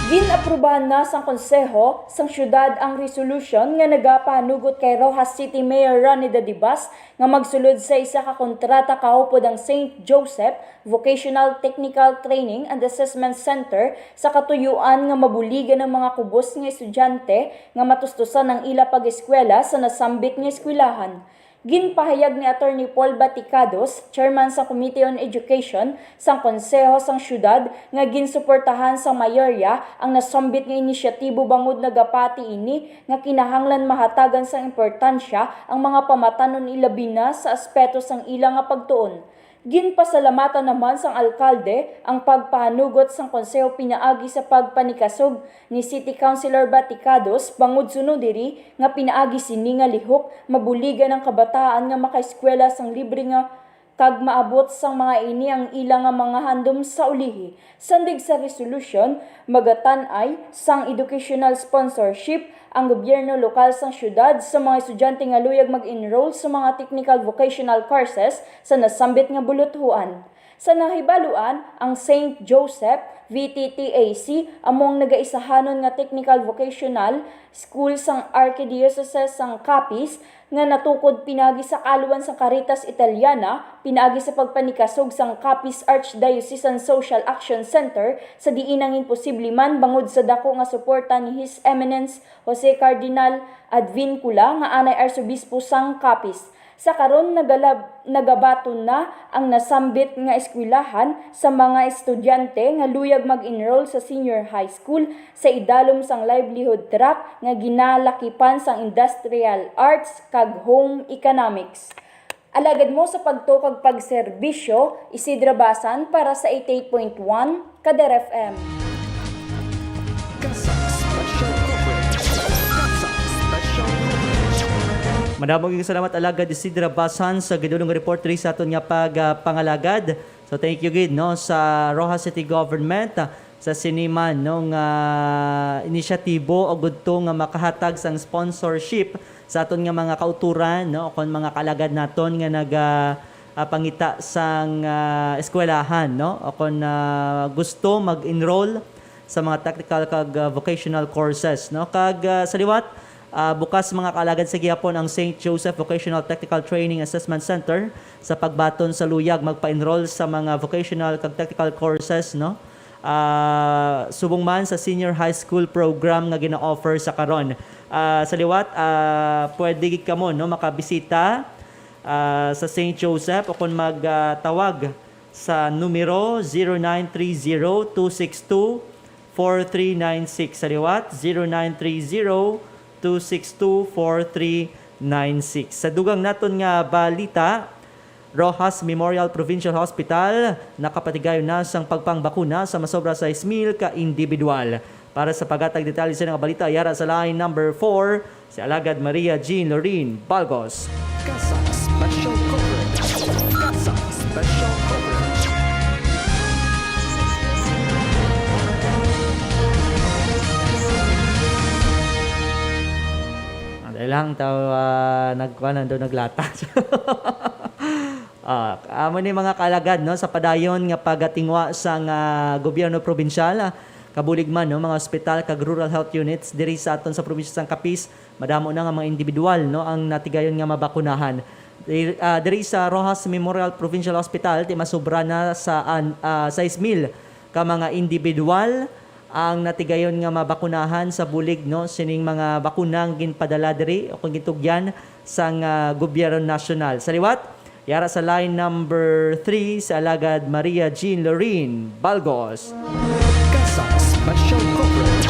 Gin-aprubahan na sang Konseho sang Siyudad ang resolution nga nagapahanugot kay Roxas City Mayor Ronnie Dadivas nga magsulod sa isa ka kontrata kaupod ang Saint Joseph Vocational Technical Training and Assessment Center sa katuyuan nga mabuligan ang mga kubos nga estudyante nga matustusan ang ila pag-eskwela sa nasambit nga eskwelahan. Ginpahayag ni Attorney Paul Baticados, Chairman sa Committee on Education sang Konseho sang Siyudad, nga ginsuportahan sang mayorya ang nasambit nga inisyatibo bangod nagapati ini nga kinahanglan mahatagan sang importansya ang mga pamatanon, ilabi na sa aspeto sang ila nga pagtuon. Ginpasalamatan naman sang alkalde ang pagpahanugot sang konseho pinaagi sa pagpanikasog ni City Councilor Baticados bangod suno diri nga pinaagi sini nga lihok mabuligan ang kabataan nga makaeskwela sang libre nga kag maabot sang mga ini ang ila nga mga handom sa ulihi. Sandig sa resolution, magatan-ay sang educational sponsorship ang gobyerno lokal sang syudad sa mga estudyante nga luyag mag-enroll sa mga technical vocational courses sa nasambit nga buluthuan. Sa nahibaluan, ang Saint Joseph V T T A C amo ang nagaisahanon nga technical vocational school sang Archdiocese sang Capiz, nga natukod pinagi sa kaluan sang Caritas Italiana, pinagi sa pagpanikasog sang Capiz Archdiocesan Social Action Center, sa diin nangin posible man bangod sa dako nga suporta ni His Eminence Jose Cardinal Advincula, nga anay arsobispo sang Capiz. Sa karon, nagalab-, nagabaton na ang nasambit nga eskwelahan sa mga estudyante nga luyag mag-enroll sa senior high school sa idalom sang livelihood track nga ginalakipan sang Industrial Arts kag Home Economics. Alagad mo sa pagtuo kag pagserbisyo, Isidra Basan para sa eighty-eight point one Kader F M. CASAC Special Coverage. CASAC Special Coverage. Madamo nga salamat, Alagad Isidra Basan, sa gidulong report diri sa aton nga pag, ah, pangalagad. So, thank you gid, no, sa Roxas City Government, ah, sa sini man, no, nga inisyatibo o gudto nga makahatag sang sponsorship sa aton nga mga kauturan, no, o kon mga kaalagad naton nga naga, ah, pangita sang, ah, eskwelahan, no, o kon, ah, gusto mag-enroll sa mga technical kag, ah, vocational courses, no. Kag, ah, sa liwat, ah, bukas, mga kaalagad, sa gihapon ang Saint Joseph Vocational Technical Training Assessment Center sa pagbaton sa luyag magpa-enroll sa mga vocational kag technical courses, no. Ah, subong man sa senior high school program nga gina-offer sa karon. Ah, sa liwat, ah, pwede gid kamo, no, makabisita, ah, sa Saint Joseph o kon mag, ah, tawag sa numero zero nine three zero two six two four three nine six. Sa liwat, zero nine three zero two six two four three nine six. Sa dugang naton nga balita, Roxas Memorial Provincial Hospital nakapatigayon na sang pagpangbakuna sa masobra sais mil ka individual. Para sa paghatag detalye sa nga balita, yara sa line number four, si Alagad Maria Jean Lorin Balgos. CASAC Special Coverage. CASAC Special Coverage. Ah, dahil lang taw, ah, nagkuan, nando naglata. Ah, amo ni, mga kaalagad, no, sa padayon nga pagatingwa sang, ah, gobyerno probinsyal, ah, kabulig man, no, mga ospital kag rural health units diri sa aton sa probinsya sang Capiz, madamo na nga mga individual, no, ang natigayon nga mabakunahan. Dir-, ah, diri sa Roxas Memorial Provincial Hospital, ti masubra na sa an-, ah, sais mil ka mga individual ang natigayon nga mabakunahan sa bulig, no, sining mga bakuna nga ginpadala diri o kon gintugyan sang, ah, gobyerno nasyonal. Sa liwat, yara sa line number three, si Alagad Maria Jean Lorin Balgos. CASAC Special Coverage.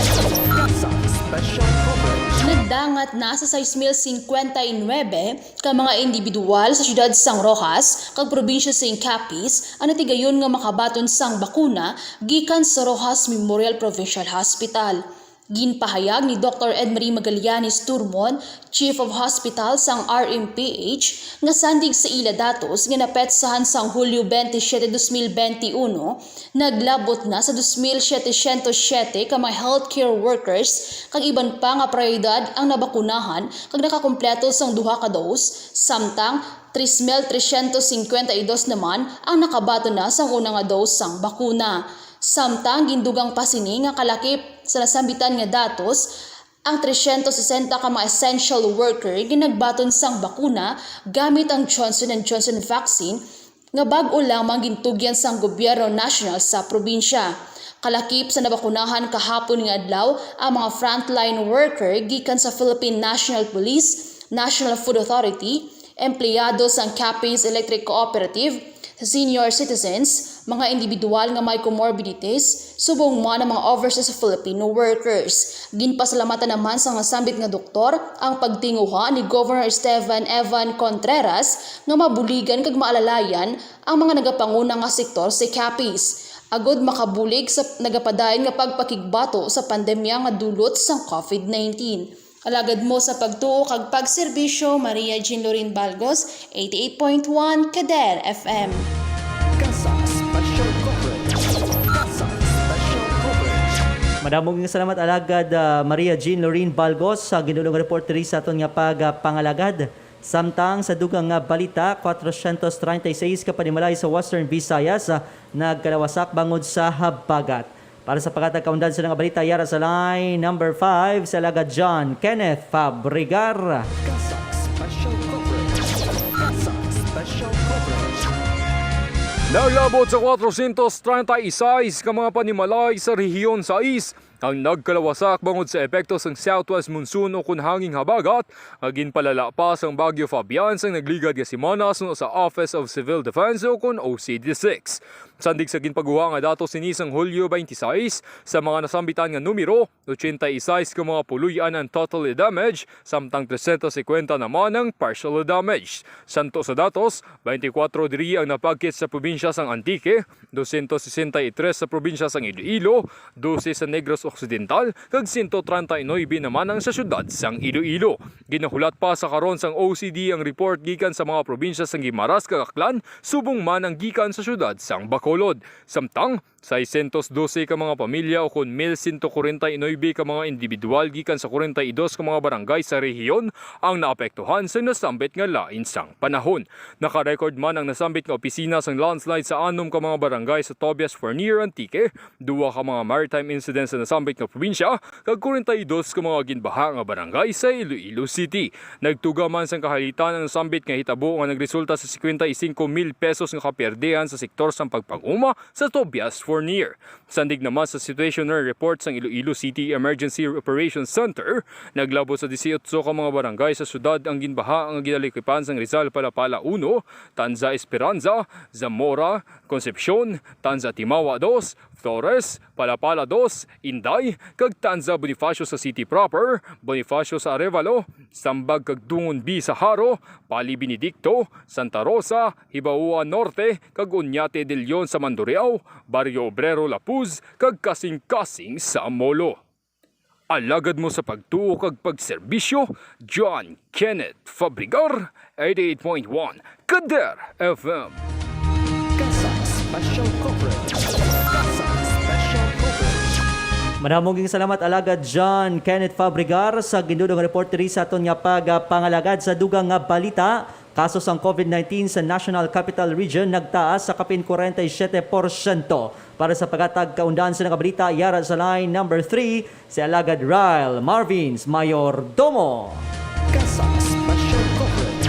CASAC Special Coverage. Nagdangat na sa sais mil cincuenta y nuebe ka mga individual sa siyudad sang Roxas kag probinsya sing Capiz ang natigayon nga makabaton sang bakuna gikan sa Roxas Memorial Provincial Hospital. Ginpahayag ni Doktor Edmarie Magallanes Turmon, Chief of Hospital sang R M P H, nga sandig sa ila datos nga napetsahan sang Hulyo twenty-seven, dos mil twenty-one, naglabot na sa dos mil setecientos siete ka mga healthcare workers kag iban pa nga prioridad ang nabakunahan kag nakakumpleto sang duha ka dose, samtang tres mil trescientos cincuenta y dos naman ang nakabaton na sang una nga dose sang bakuna. Samtang gindugang pa sini nga kalakip sa nasambitan nga datos, ang trescientos sesenta ka mga essential worker nga nagbaton sang bakuna gamit ang Johnson and Johnson vaccine nga bag-o lamang gintugyan sang gobyerno nasyonal sa probinsya. Kalakip sa nabakunahan kahapon nga adlaw ang mga frontline worker gikan sa Philippine National Police, National Food Authority, empleyado sang Capiz Electric Cooperative, sa senior citizens, mga individual nga may comorbidities, subong man ang mga overseas Filipino workers. Ginpasalamatan naman sang nasambit nga doktor ang pagtinguha ni Governor Esteban Evan Contreras nga mabuligan kag maalalayan ang mga nagapanguna nga sektor sa Capiz, agud makabulig sa nagapadayon nga pagpakigbato sa pandemya nga dulot sang COVID nineteen. Alagad mo sa pagtuo kag pagserbisyo, Maria Jean Lorin Balgos, eighty-eight point one Kader F M. CASAC Special Coverage. CASAC Special Coverage. Madamo nga salamat, Alagad, ah, Maria Jean Lorin Balgos, sa ginulong report diri sa aton nga pagpangalagad. Samtang sa dugang nga balita, kwatrocientos treinta y seis ka panimalay sa Western Visayas, ah, nagkalawasak bangod sa habagat. Para sa paghatag kaundan sa mga balita, yara sa line number five, si Alagad John Kenneth Fabregar. CASAC Special Coverage. CASAC Special Coverage. Naglabot sa kwatrocientos treinta y seis ka mga panimalay sa Rehiyon sais ang nagkalawasak bangod sa epekto sang southwest monsoon ukon hanging habagat nga ginpalala pa sang Bagyo Fabian sang nagligad nga semana suno sa Office of Civil Defense ukon O C D six. Sandig sa ginpaguha nga datos sini sang Hulyo twenty-six, sa mga nasambitan nga numero, ochenta y seis ka mga puloy-an ang totally damaged, samtang trescientos cincuenta naman ang partially damaged. Santo sa datos, twenty-four diri ang napagkit sa probinsya sang Antique, doscientos sesenta y tres sa probinsya sang Iloilo, dose sa Negros Occidental, kag ciento treinta y nuebe naman ang sa siyudad sang Iloilo. Ginahulat pa sa karon sang O C D ang report gikan sa mga probinsya sang Guimaras kag Aklan, subong man ang gikan sa siyudad sang Bacolod. Samtang, seiscientos doce ka mga pamilya ukon mil sento kwarenta y nuebe ka mga individual gikan sa kwarenta y dos ka mga barangay sa rehiyon ang naapektuhan sa nasambit nga lain sang panahon. Naka-record man ang nasambit nga opisina sang landslide sa anom ka mga barangay sa Tobias Fornier, Antique, duwa ka mga maritime incidents sa nasambit nga probinsya, kag kwarenta y dos ka mga ginbaha nga barangay sa Iloilo City. Nagtuga man sang kahalitan ang nasambit nga hitabo nga nagresulta sa cincuenta y cinco mil pesos nga kapiyerdihan sa sektor sang pagpanguma sa Tobias Fornier. Sandig naman sa situational report sang Iloilo City Emergency Operations Center, naglabot sa dieciocho ka mga barangay sa syudad ang ginbaha nga ginalikipan sang Rizal Palapala uno, Tanza Esperanza, Zamora, Concepcion, Tanza Timawa dos, Flores, Palapala dos, Inday, kag Tanza Bonifacio sa city proper, Bonifacio sa Arevalo, Sambag kag Dungon B sa Jaro, Pali Benedicto, Santa Rosa, Hibaoa Norte, kag Oñate de Leon sa Mandurriao, Barrio Obrero Lapuz, kag Kasing-Kasing sa Molo. Alagad mo sa pagtuo kag pagserbisyo, John Kenneth Fabregar, eighty-eight point one Kader F M. CASAC Special Coverage. CASAC Special Coverage. Madamo nga salamat, Alagad John Kenneth Fabregar, sa ginulong report diri sa aton nga pagpangalagad. Sa dugang nga balita, kaso sang covid nineteen sa National Capital Region nagtaas sa kapin kwarenta y siyete porsyento. Para sa paghatag kaundan sa mga balita, yara sa line number three, si Alagad Ryle Marvins Mayordomo. CASAC Special Coverage.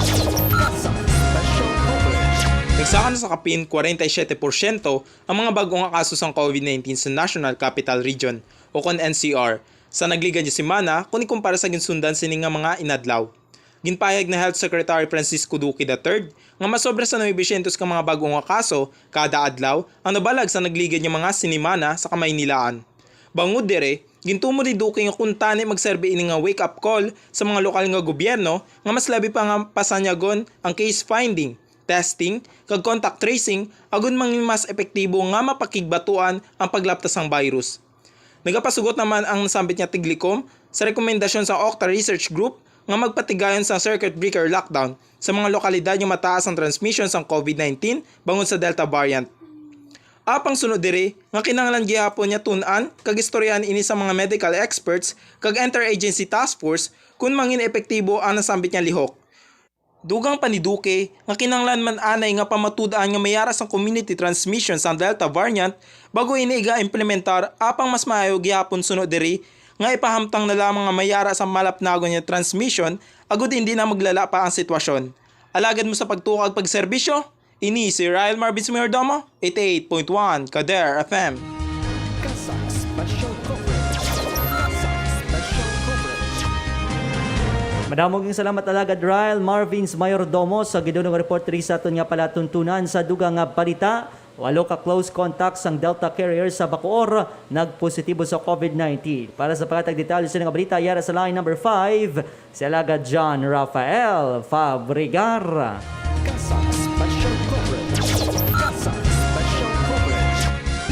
CASAC Special Coverage. Nagsaka na sa kapin kwarenta y siyete porsyento ang mga bag-o nga kaso sang covid nineteen sa National Capital Region, o kon N C R, sa nagligad nga semana, kon ikumpara sa ginsundan sini nga mga inadlaw. Ginpahayag ni Health Secretary Francisco Duque the third nga mas sobra sa novecientos ka mga bag-o nga kaso kada adlaw ang nabalag sa nagligad nga mga sinimana sa Kamaynilaan. Bangod diri, gintumo ni Duque nga kuntani magserbi ini nga wake-up call sa mga lokal nga gobyerno nga mas labi pa nga pasanyagon ang case finding, testing, kag contact tracing agod mangin mas epektibo nga mapakigbatuan ang paglapta sang virus. Nagapasugot naman ang nasambit nga tiglikom sa rekomendasyon sa Octa Research Group nga magpatigayon sa circuit breaker lockdown sa mga lokalidad nga mataas ang transmission sang covid nineteen bangod sa Delta variant. Apang sunod diri nga kinahanglan gihapon nga tun-an kag istoryahan ini sa mga medical experts kag interagency task force kon mangin epektibo ang nasambit nga lihok. Dugang pa ni Duque nga kinahanglan man anay nga pamatud-an nga may yara sang community transmission sang Delta variant bago ini iga-implementar, apang mas maayo gihapon sunod diri nga ipahamtang na lamang nga may yara sang malapnagon nga transmission agud hindi na maglala pa ang sitwasyon. Alagad mo sa pagtuo kag pagserbisyo, ini si Ryle Marvins Mayordomo, eighty-eight point one Kader F M. CASAC Special Coverage. CASAC Special Coverage. Madamo nga salamat, Alagad Ryle Marvins Mayordomo, sa ginulong report diri sa aton nga palatuntunan. Sa dugang nga balita, walo ka close contacts sang Delta carrier sa Bacoor nagpositibo sa covid nineteen. Para sa paghatag detalye sa nga balita, yara sa line number five, si Alagad John Rafael Fabregar. CASAC Special Coverage. CASAC Special Coverage.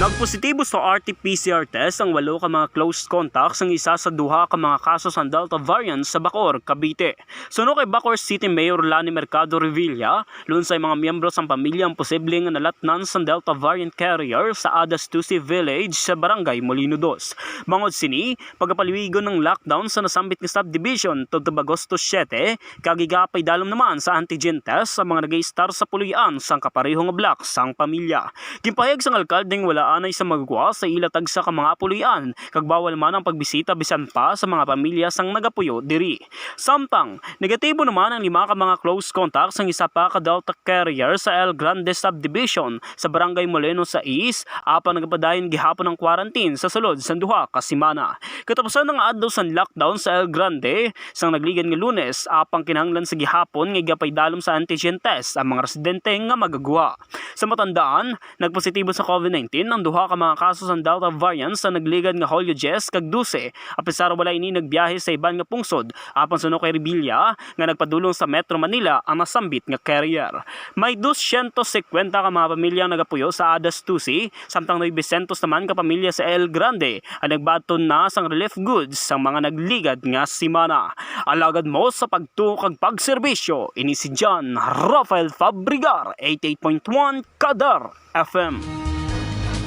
Nagpositibo sa R T P C R test ang walo ka mga close contacts sang isa sa duha ka mga kaso sang Delta variant sa Bacoor, Cavite. Suno kay Bacoor City Mayor Lani Mercado Revilla, lunsay mga miyembro sang pamilya ang posible nga nalatnan sang Delta variant carrier sa Adas Tusi Village sa Barangay Molino Dos. Bangod sini, pagapaliwigon ang lockdown sa nasambit nga subdivision tubtob Agosto siete, kag igapaidalom naman sa antigen test sa mga nag-iistar sa puloy-an sang kapareho nga block sang pamilya. Ginpahayag sang alkalde nga wala anay sa magagwa sa ila tagsa ka mga puloy-an, kag bawal man ang pagbisita bisan pa sa mga pamilya sang nagapuyo diri. Samtang, negatibo naman ang lima ka mga close contacts sang isa pa ka Delta carrier sa El Grande Subdivision sa Barangay Molino sais, apang nagapadayon gihapon ang quarantine sa sulod sang duha ka semana. Katapusan nga adlaw sang lockdown sa El Grande sang nagligad nga Lunes, apang kinahanglan sa gihapon nga igapaidalom sa antigen test ang mga residente nga magagwa. Sa matandaan, nagpositibo sa COVID nineteen ang duha ka mga kaso sang Delta variant sa nagligad nga Hulyo diyes kag dose, apisar wala ini nagbiyahe sa iban nga pungsod, apang suno kay Revilla nga nagpadulong sa Metro Manila ang nasambit nga carrier. May dosyentos singkwenta ka mga pamilya ang nagapuyo sa Adas Tusi, samtang nobesyentos naman ka pamilya sa El Grande ang nagbaton na sang relief goods sa mga nagligad nga semana. Alagad mo sa pagtuo kag pagserbisyo, ini si John Rafael Fabregar, eighty-eight point one Kadar F M.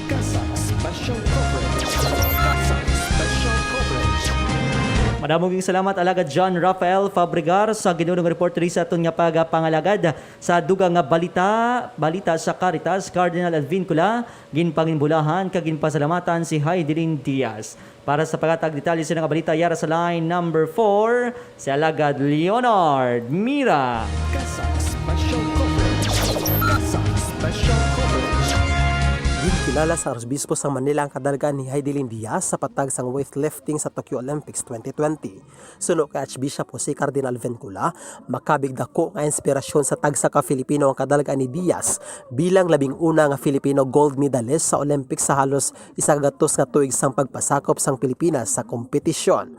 CASAC Special Coverage. CASAC Special Coverage. Madamo ging salamat, Alagad John Rafael Fabregar, sa ginunong report diri sa aton nga pagapangalagad. Sa dugang nga balita, balita sa Caritas, Cardinal Advincula, ginpanginbulahan kag ginpasalamatan si Heidelin Diaz. Para sa paghatag detalye sa nga balita, yara sa line number four, si Alagad Leonard Mira. CASAC Special Coverage. CASAC Special Coverage. Ginkilala sa Arsobispo sang Manila ang kadalgan ni Heidelin Diaz sa patag sang weightlifting sa Tokyo Olympics twenty twenty. Suno kay Archbishop Jose Cardinal Vincula, makabig dako nga inspirasyon sa tagsa ka Filipino ang kadalgan ni Diaz bilang labing una nga Filipino gold medalist sa Olympics sa halos isa ka gatos nga tuig sang pagpasakop sang Pilipinas sa kompetisyon.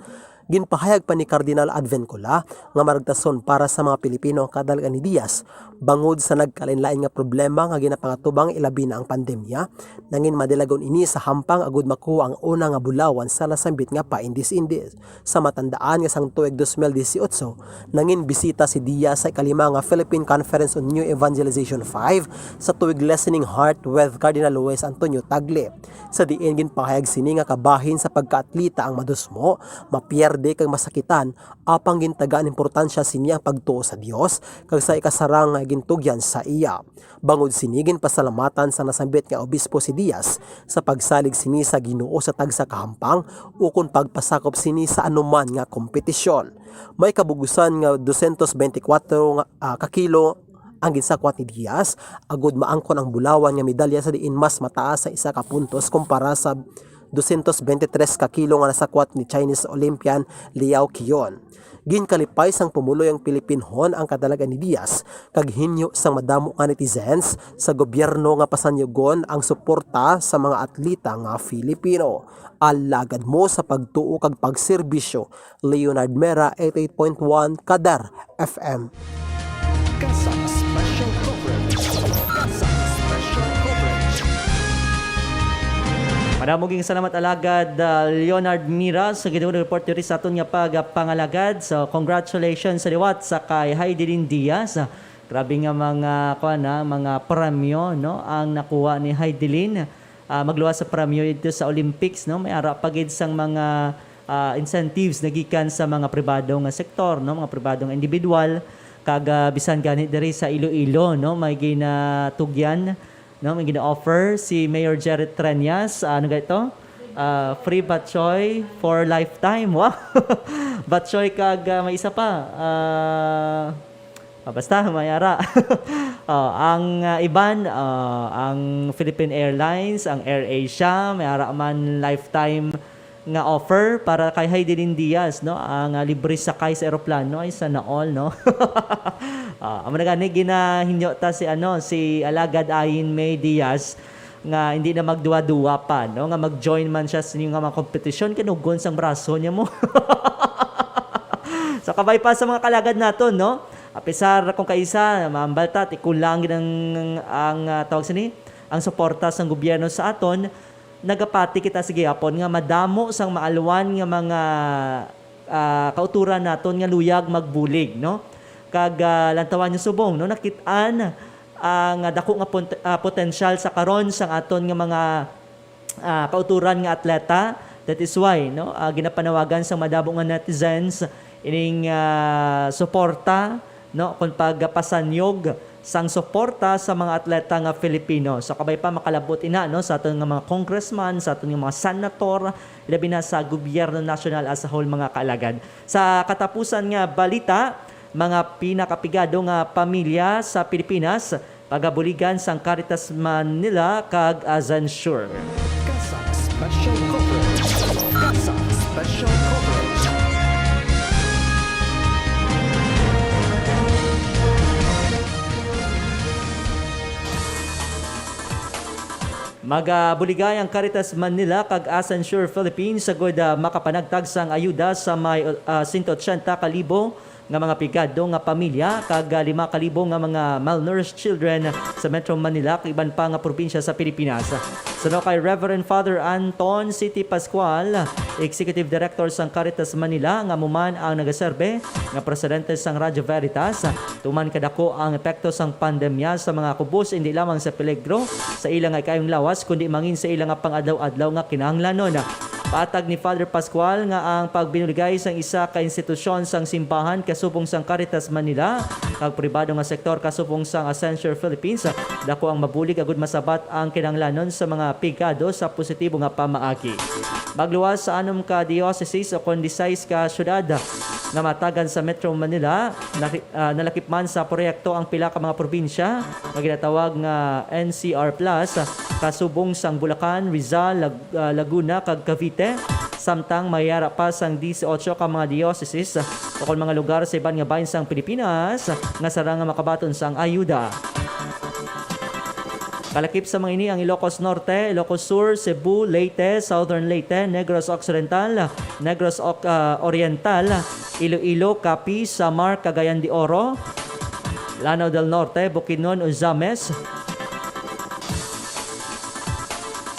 Ginpahayag pa ni Cardinal Advincula nga maragtason para sa mga Pilipino ang kadalgan ni Diaz bangod sa nagkalainlain nga problema nga ginapangatubang, ilabi na ang pandemya. Nangin madilagon ini sa hampang agud makuha ang una nga bulawan sa nasambit nga paindis-indis. Sa matandaan nga sang tuig dos mil disiotso, nangin bisita si Diaz sa ikalima nga Philippine Conference on New Evangelization five sa tuig Lessening Heart with Cardinal Luis Antonio Tagle. Sa diin ginpahayag sini nga kabahin sa pagkaatleta ang madusmo, mapierde kag masakitan, apang gintagaan importansya sini ang pagtuo sa Dios kag sa ikasarang nga gintugyan sa iya. Bangod sini, ginpasalamatan sang nasambit nga obispo si Diaz sa pagsalig sini sa Ginoo sa tagsa ka hampang ukon pagpasakop sini sa anuman nga kompetisyon. May kabugusan nga dosyentos beintikwatro nga, ah, ka kilo ang ginsakwat ni Diaz, agud maangkon ang bulawan nga medalya sa diin mas mataas sa isa ka puntos kumpara sa dosyentos beintitres ka kilo nga nasakwat ni Chinese Olympian Liao Qion. Ginkalipay sang pumuluyo ang Pilipinhon ang kadalagan ni Diaz, kag hinyo sang madamo nga netizens sa gobyerno nga pasanyugon ang suporta sa mga atleta nga Filipino. Alagad mo sa pagtuo kag pagserbisyo. Leonard Mera, eighty-eight point one Kadar F M. CASAC Special Coverage. CASAC Special Coverage. Madamo ging salamat, Alagad, ah, Leonard Mira, sa ginunong report diri sa aton nga pagpangalagad. So, congratulations sa liwat sa kay Heidelin Diaz. Grabe nga mga, kuwan, ah, mga premyo, no, ang nakuha ni Heidelin. Ah, magluwas sa premyo dito sa Olympics, no? May ara pa gid sang mga, ah, incentives na gikan sa mga pribado nga sektor, no? Mga pribado nga individual, kag, ah, bisan gani diri sa Iloilo, no? May ginatugyan, no? May gina-offer si Mayor Jerry Treñas. Ah, ano ga ito? Ah, free batchoy for lifetime. Wow! Batchoy kag, ah, may isa pa. Ah, Ah, basta, may ara. Oh, ang, ah, iban, ah, ang Philippine Airlines, ang AirAsia, may ara man lifetime nga offer para kay Heidelin Diaz, no? Ang, ah, libre sakay sa eroplano, ay sana all, no? Ah, amo na gani, ginahinyo ta si, ano, si Alagad Ayin May Diaz nga hindi na magduwa-duwa pa, no? Nga mag-join man siya sa inyo nga mga kompetisyon, kanugon sang braso niya mo. So, kabay pa sa mga kalagad naton, no? Apisar kung kaisa, maambal ta, tikon lang gid ang, ang, ah, tawag sini, ang suporta sang gobyerno sa aton, Nagapati kita sa gihapon nga madamo sang maalwan nga mga, ah, kautoran naton nga luyag magbulig, no? Kag, ah, lantawan niyo subong, no, nakit-an ang dako nga pon-, ah, potensyal sa karon sang aton nga mga, ah, kautoran nga atleta. That is why, no, ah, ginapanawagan sang madamo nga netizens ining, ah, suporta, no, kon pagpasanyog sang suporta sa mga atleta nga Filipino. So, kabay pa makalabot ina, no, sa aton nga mga congressman, sa aton nga mga senator, ilabi na sa gobyerno nasyonal as a whole, mga kaalagad. Sa katapusan nga balita, mga pinakapigado nga pamilya sa Pilipinas pagabuligan sang Caritas Manila kag Azensure. CASAC Special Coverage. CASAC Special Coverage. Magabuligay ang Caritas Manila kag Azensure Philippines sagod, ah, makapanagtag sang ayuda sa may, ah, sento otsenta ka libo nga mga pigado nga pamilya kag, ah, lima ka libo nga mga malnourished children sa Metro Manila kag iban pa nga probinsya sa Pilipinas. Suno kay Reverend Father Anton City Pascual, Executive Director sang Caritas Manila, nga amo man ang nagaserbe nga presidente sang Radyo Veritas, tuman kadako ang epekto sang pandemya sa mga kubos, indi lamang sa peligro sa ila nga ikayong lawas, kundi mangin sa ila nga pang-adlaw-adlaw nga kinahanglanon. Patag ni Father Pascual nga ang pagbinuligay sang isa ka institusyon sang simbahan kasubong sang Caritas Manila kag pribado nga sektor kasubong sang Azensure Philippines, dako ang mabulig agud masabat ang kinahanglanon sa mga pigado sa positibo nga pamaagi. Magluwas sa anom ka dioceses ukon disais ka syudad nga matagan sa Metro Manila, naki-, ah, nalakip man sa proyekto ang pila ka mga probinsya nga ginatawag nga N C R Plus, kasubong sang Bulacan, Rizal, Lag-, ah, Laguna, kag Cavite, samtang may ara pa sang dieciocho ka mga dioceses ukon mga lugar sa iban nga bahin sang Pilipinas nga sarang nga makabaton sang ayuda. Kalakip sa mga ini ang Ilocos Norte, Ilocos Sur, Cebu, Leyte, Southern Leyte, Negros Occidental, Negros Oc-, ah, Oriental, Iloilo, Capiz, Samar, Cagayan de Oro, Lanao del Norte, Bukidnon, Ozamiz.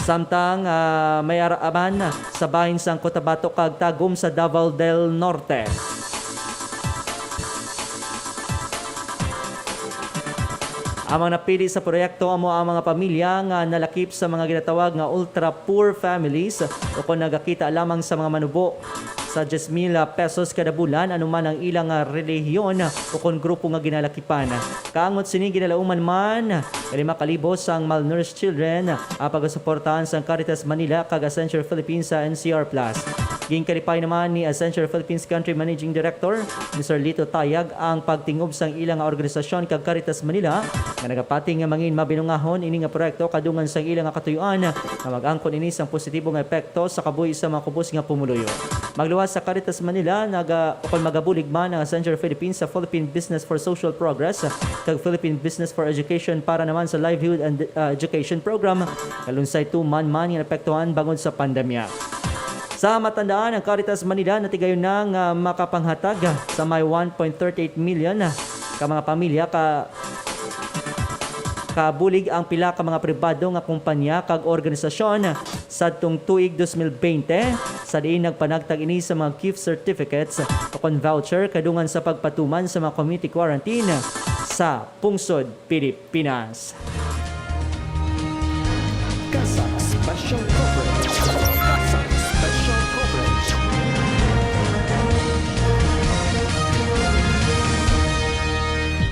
Samtang, ah, may ara man sa bahin sang Cotabato kag Tagum sa Davao del Norte. Ang mga napili sa proyekto amo ang mga pamilya nga nalakip sa mga ginatawag nga ultra-poor families ukon nagakita lamang sa mga manubo sa diyes mil pesos kada bulan, ano man ang ilang, ah, relihiyon ukon grupo nga ginalakipan. Kaangot sini, ginalauman man nga lima ka libo sang malnourished children ang pagasuportahan sang Caritas Manila kag Azensure Philippines sa N C R Plus. Ginkalipay naman ni Azensure Philippines Country Managing Director, Mister Lito Tayag, ang pagtingob sang ila nga organisasyon kag Caritas Manila nga nagapati nga mangin mabinungahon ini nga proyekto kadungan sang ila nga katuyoan nga mag-angkon ini sang positibo nga epekto sa kabuhi sa mga kubos nga pumuluyo. Magluwas sa Caritas Manila, naga-, ukon magabulig man ang Azensure Philippines sa Philippine Business for Social Progress kag Philippine Business for Education para naman sa Livelihood and, uh, Education Program, kalunsay tuman man nga naapektuhan bangod sa pandemya. Sa matandaan, ang Caritas Manila natigayon na nga makapanghatag sa may one point thirty eight million ka mga pamilya ka kabulig ang pila ka mga pribado nga kumpanya kag organisasyon sadtong tuig dos mil bente, sa diin nagpanagtag ini sa mga gift certificates ukon voucher kadungan sa pagpatuman sa mga community quarantine sa pungsod Pilipinas. CASAC Special Coverage. CASAC Special Coverage.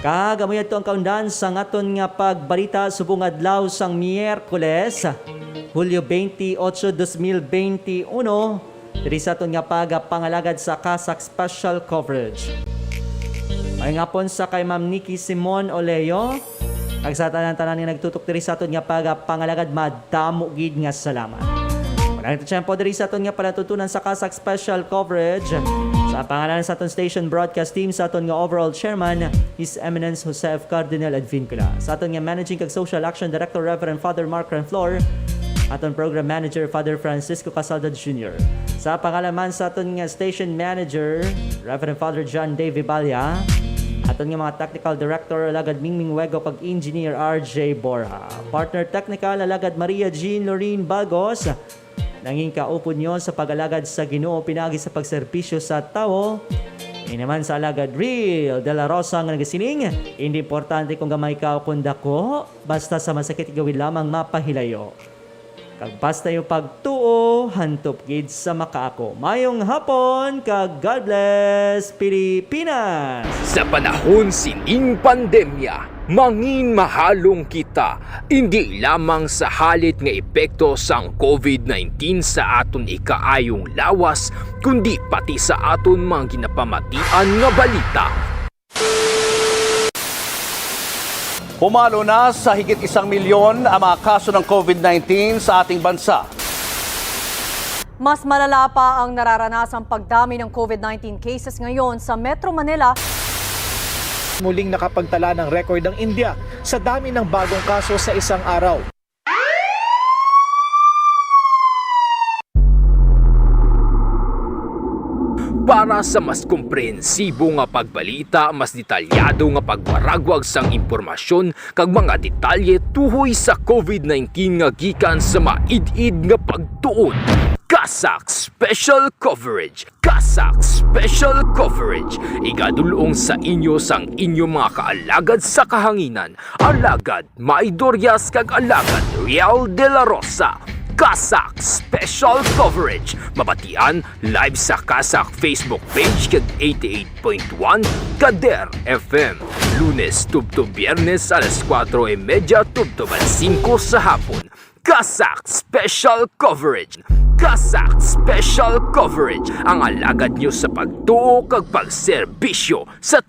Kag amo yadto ang kaundan sang aton nga pagbalita subong adlaw sang Miyerkules, Hulyo twenty-eight, dos mil twenty-one, diri sa aton nga pagapangalagad sa CASAC Special Coverage. Maayong hapon sa kay Ma'am Nikki Simon Oleo, kag sa tanan-tanan nga nagtutok diri sa aton nga pagapangalagad, madamo gid nga salamat. Wala na ta tiyempo diri sa aton nga palatuntunan sa CASAC Special Coverage. Sa pangalan sa aton station broadcast team, sa aton nga overall chairman, His Eminence Jose F. Cardinal Advincula, sa aton nga Managing kag Social Action Director, Reverend Father Mark Renflor, aton Program Manager, Father Francisco Casalda Junior, sa pangalan man sa aton nga Station Manager, Reverend Father John Davey Balya, Aton nga mga technical director, Alagad Mingming Wego, kag engineer R J Borja. Partner technical, Alagad Maria Jean Lorraine Balgos. Nangin kaupod nyo sa pag-alagad sa Ginoo pinagi sa pagserbisyo sa tawo. Ini naman sa Alagad Real de la Rosa nga nagasiling, "Hindi importante kung gamay ka o kung dako, basta sa masakit igawid lamang mapahilayo. Kag basta yung pagtuo, hantop gid sa makaako." Mayong hapon, kag God bless Pilipinas! Sa panahon sining pandemya, mangin mahalong kita, indi lamang sa halit nga epekto sang covid nineteen sa aton ikaayong lawas, kundi pati sa aton mga ginapamatian nga balita. Pumalo na sa higit isang milyon ang mga kaso ng covid nineteen sa ating bansa. Mas malala pa ang nararanasang pagdami ng covid nineteen cases ngayon sa Metro Manila. Muling nakapagtala ng record ang India sa dami ng bagong kaso sa isang araw. Para sa mas komprehensibo nga pagbalita, mas detalyado nga pagwaragwag sang impormasyon kag mga detalye tuhoy sa covid nineteen nga gikan sa maid-id nga pagtuon, CASAC Special Coverage. CASAC Special Coverage, igadul-ong sa inyo sang inyo mga kaalagad sa kahanginan, Alagad May Dorias kag Alagad Real de la Rosa. CASAC Special Coverage, mabatian live sa CASAC Facebook page kag eighty-eight point one Kader F M, Lunes tubtob Biyernes alas kuwatro y medya tubtob alas singko sa hapon. CASAC Special Coverage. CASAC Special Coverage, ang alagad nyo sa pagtuo kag pagserbisyo sa